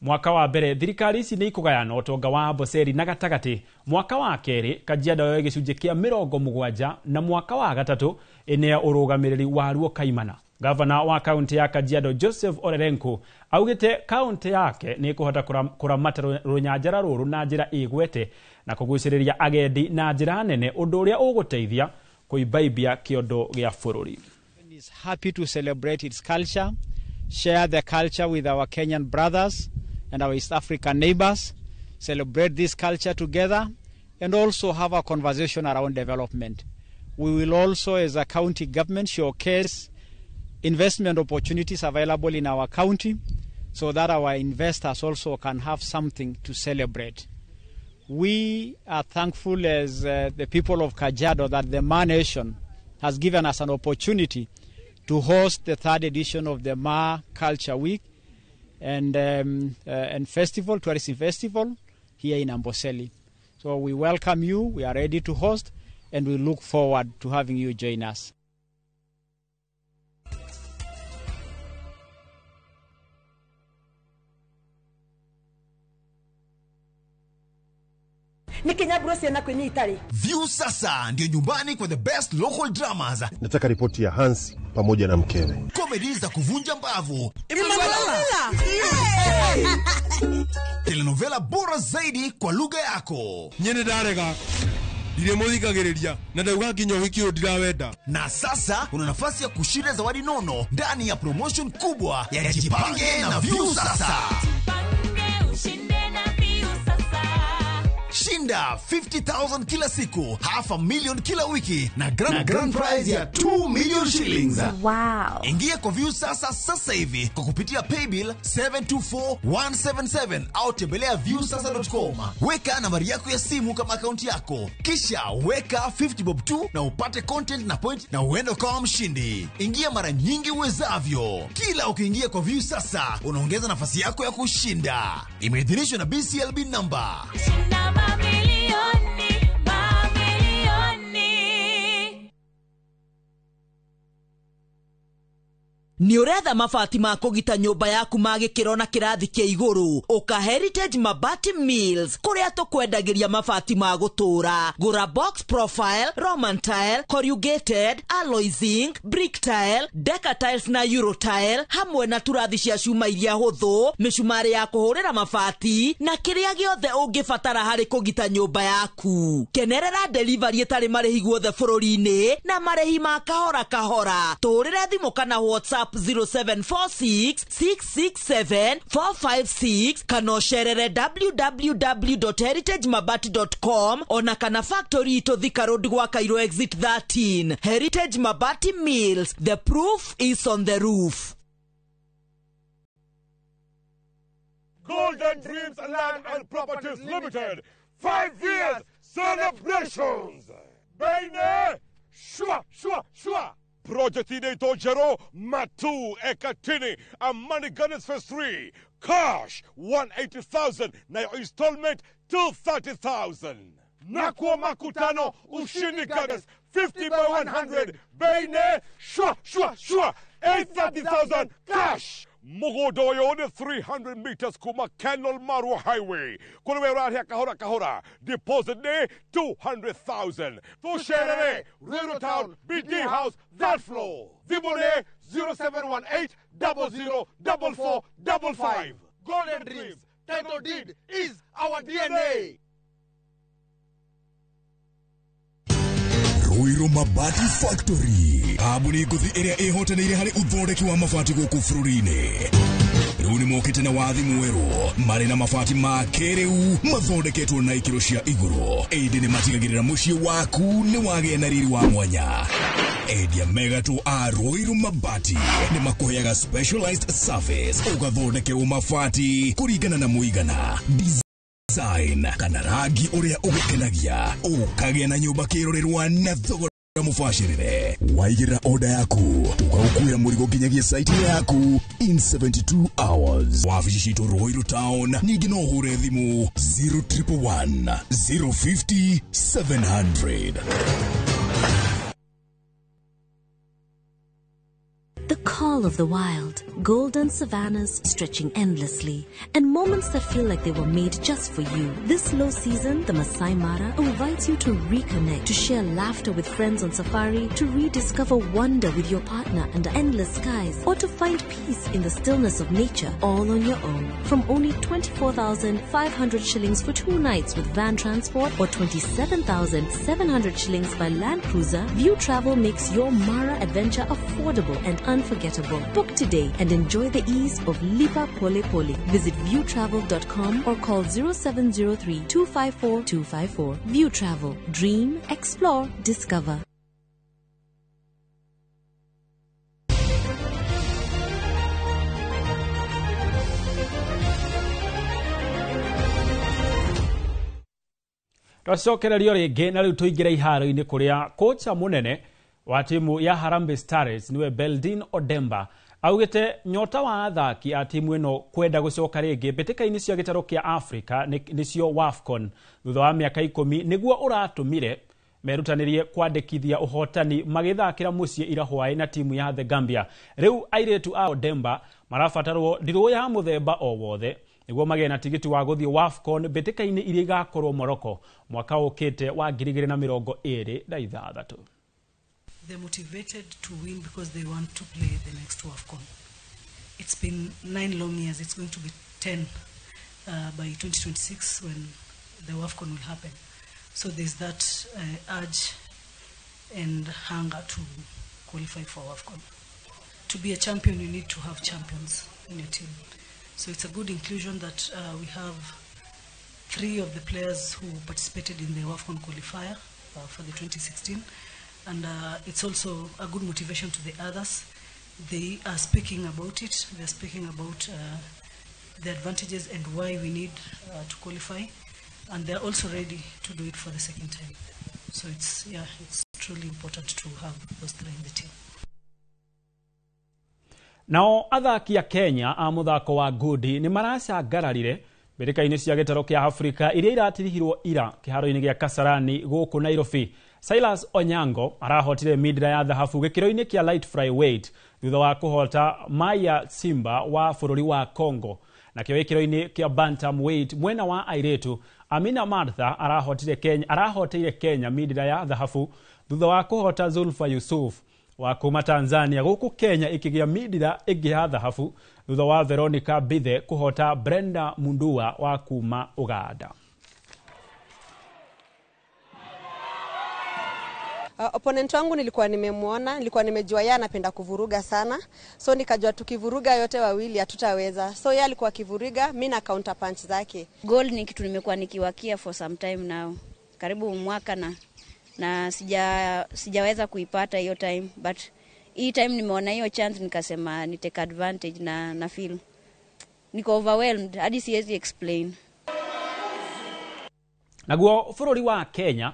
Mwaka wa mbere thirikari ici nĩ ikũgayana ũtonga wa Amboseli na gatagatĩ, mwaka wa kerĩ Kajiado yoe gĩcunjĩ kĩa 70 na mwaka wa gatatũ ĩneo ũrũgamĩrĩri waruo kaimana. Gavana wa kaunti ya Kajiado Joseph Olelenku augĩte kaunti yake nĩ ĩkũhota kũramata rũnyanjara rũrũ na njĩra ĩgwete na kũgucĩrĩria agendi na njĩra nene, ũndũ ũrĩa ũgũteithia kũimbaimbia kĩondo gĩa bũrũri. Is happy to celebrate its culture, share the culture with our Kenyan brothers and our East African neighbors, celebrate this culture together, and also have a conversation around development. We will also, as a county government, showcase investment opportunities available in our county so that our investors also can have something to celebrate. We are thankful as the people of Kajiado that the Ma Nation has given us an opportunity to host the third edition of the Maa Culture Week and Festival, Tourism Festival, here in Amboseli. So we welcome you, we are ready to host, and we look forward to having you join us. View sasa ndio nyumbani kwa the best local dramas. Nataka ripoti ya Hansi pamoja na mkewe. Comedy za kuvunja mbavu. Telenovela bora zaidi kwa lugha yako. Nyene darega. Na Na sasa una nafasi ya kushinda zawadi nono ndani ya promotion kubwa ya Jipange na View Sasa. Shinda 50,000 kila siku, 500,000 kila wiki na grand prize ya 2 million shillings. Wow. Ingia kwa View Sasa sasa hivi kwa kupitia paybill 724177 au tembelea viewsasa.com. Weka nambari yako ya simu kama akaunti yako. Kisha weka 50 bob 2 na upate content na point na uende ukawa mshindi. Ingia mara nyingi uwezavyo. Kila ukiingia kwa View Sasa unaongeza nafasi yako ya kushinda. Imeidhinishwa na BCLB number. Shinda mamilioni, mamilioni. Nĩ ũretha mabati ma kũgita nyũmba yaku ma gĩkĩro na kĩrathi kĩa igũrũ? Ũka Heritage Mabati Mills kũrĩa tũkwendagĩria mabati ma gũtũũra. Gũra box profile, Roman tile, corrugated, alloy zinc, brick tile, deca tiles na euro tile, hamwe na turathi cia cuma iria hũthũ, mĩcumarĩ ya kũhũrĩra mabati na kĩrĩa gĩothe ũngĩbatara harĩ kũgita nyũmba yaku. Kenerera delivery ĩtarĩ marĩhi guothe bũrũri-inĩ na marĩhi ma kahora kahora. Tũhũrĩre thimũ kana WhatsApp 0746 667 456 kana ũcerere www.heritagemabati.com ona kana factory itũ Thika Road gwa Cairo exit 13. Heritage Mabati Mills, the proof is on the roof. Golden Dreams Land and Properties Limited, 5 years celebrations. Bene, shwa shwa shwa. Project inaitwa Jero Matu Ekatini Amani Gardens Phase 3. Cash 180,000 na your installment 230,000. Nakuwa Makutano Ushindi Gardens 50 by 100. Bene shwa shwa shwa 830,000 cash. Mugodoyo 300 meters kuma Kenol Marua Highway. Kulwe kahora kahora. Deposit ne 200,000. Tusherere, Ruiru Town, BD House, that floor. Vibone 0718 00 44 55. Golden Dreams, title deed is our DNA. Ruiru Mabati Factory kambuni ngũthi ĩrĩa ĩhotanĩire harĩ ũthondeki wa mabati gũkũ bũrũri-inĩ. Rĩu nĩ mokĩte na wathi mwerũ marĩ na mabati ma kĩrĩu mathondeketwo na ikĩro cia igũrũ. Ĩndĩ nĩ matigagĩrĩra mũciĩ waku nĩ wagĩa na riri wa mwanya. Endia megatũ a Ruiru Mabati nĩ makũheaga specialized service ũgathondekerwo mabati kũringana na mũigana, design kana rangi ũrĩa ũgũkenagia, ũkagĩa na nyũmba kĩrorerwa na thogora mubacĩrĩre. Waigĩrĩra order yaku tũgagũkuĩra mũrigo nginyagia site yaku in 72 hours. Wabici citũ Ruiru Town, ningĩ no ũhũre thimũ 0111 050 700. The call of the wild, golden savannas stretching endlessly, and moments that feel like they were made just for you. This low season, the Masai Mara invites you to reconnect, to share laughter with friends on safari, to rediscover wonder with your partner under endless skies, or to find peace in the stillness of nature all on your own. From only 24,500 shillings for 2 nights with van transport or 27,700 shillings by Land Cruiser, View Travel makes your Mara adventure affordable and unforgettable. Book today and enjoy the ease of Lipa Pole Pole. Visit viewtravel.com or call 0703 254 254. View Travel. Dream, explore, discover. Twacokererio rĩngĩ na rĩu tũingĩre iharo-inĩ kũrĩa kocha mũnene wa timu ya Harambee Stars niwe Beldin Odemba augite nyota wa athaki a timu ĩno kwenda gũcoka rĩngĩ mbĩtĩka-inĩ cia gĩtarũ kĩa Africa nĩcio WAFCON thutha wa mĩaka 10 nĩguo ũratũmire merutanĩrie kwandĩkithia ũhotani magĩthakĩra mũciĩ ira hwaĩ na timu ya The Gambia. Rĩu airĩtu a Odemba marabatarwo ndirũ ya mũthemba o wothe nĩguo magĩe na tigiti wa gũthiĩ WAFCON mbĩtĩka-inĩ iria igakorwo Morocco mwaka ũkĩte wa 2026. They're motivated to win because they want to play the next WAFCON. It's been 9 long years. It's going to be 10 by 2026 when the WAFCON will happen. So there's that urge and hunger to qualify for WAFCON. To be a champion, you need to have champions in your team. So it's a good inclusion that we have 3 of the players who participated in the WAFCON qualifier for the 2016. And it's also a good motivation to the others. They are speaking about it. They're speaking about the advantages and why we need to qualify. And they're also ready to do it for the second time. So it's truly important to have those 3 in the team. Nao athaki a Kenya a muthako wa ngundi ni maracangararire mbĩtĩka-inĩ cia gĩtarũ kĩa Afrika iria iratirihirwo ira kĩharo-inĩ gĩa Kasarani gũkũ Nairobi. Silas Onyango arahotire mindira ya thahabu gĩkĩro-inĩ kĩa light flyweight thutha wa kũhota Maya Simba wa bũrũri wa Congo. Nakĩo gĩkĩro-inĩ kĩa bantamweight mwena wa airĩtu Amina Martha arahoteire Kenya mindira ya thahabu thutha wa kũhota Zulfa Yusuf wa kuma Tanzania, gũkũ Kenya ikĩgĩa mindira ĩngĩ ya thahabu thutha wa Veronica Bithe kũhota Brenda Mundua wa kuma Uganda. Opponent wangu nilikuwa nimemuona, nilikuwa nimejua yeye anapenda kuvuruga sana. So nikajua tukivuruga yote wawili hatutaweza. So yeye alikuwa akivuruga, mimi na counter punch zake. Goal ni kitu nimekuwa nikiwakia for some time now. Karibu mwaka na sijaweza kuipata hiyo time, but hii time nimeona hiyo chance nikasema ni take advantage na feel niko overwhelmed hadi siwezi explain. Naguo bũrũri wa Kenya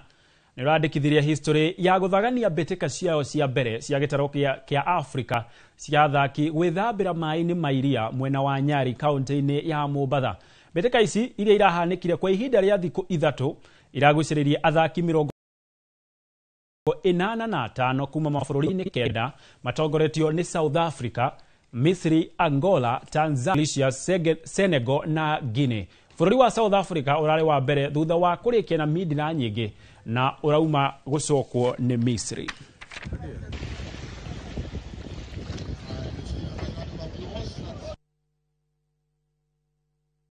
nĩ ũrandĩkithirie history ya gũthagania mbĩtĩka ciao cia mbere cia gĩtarũ kĩa Afrika cia athaki gwĩthambĩra maĩ-inĩ ma iria mwena wa Nyari kaunti-inĩ ya Mombatha. Mbĩtĩka ici iria irahanĩkire kwa ihinda rĩa thikũ 3 iragucĩrĩirie athaki 85 kuma mabũrũri-inĩ 9 matongoretio nĩ South Africa, Misri, Angola, Tanzania, Senegal na Guinea. Bũrũri wa South Africa ũrarĩ wa mbere thutha wa kũrĩkia na mindira nyingĩ na ũrauma gũcokwo nĩ Misri.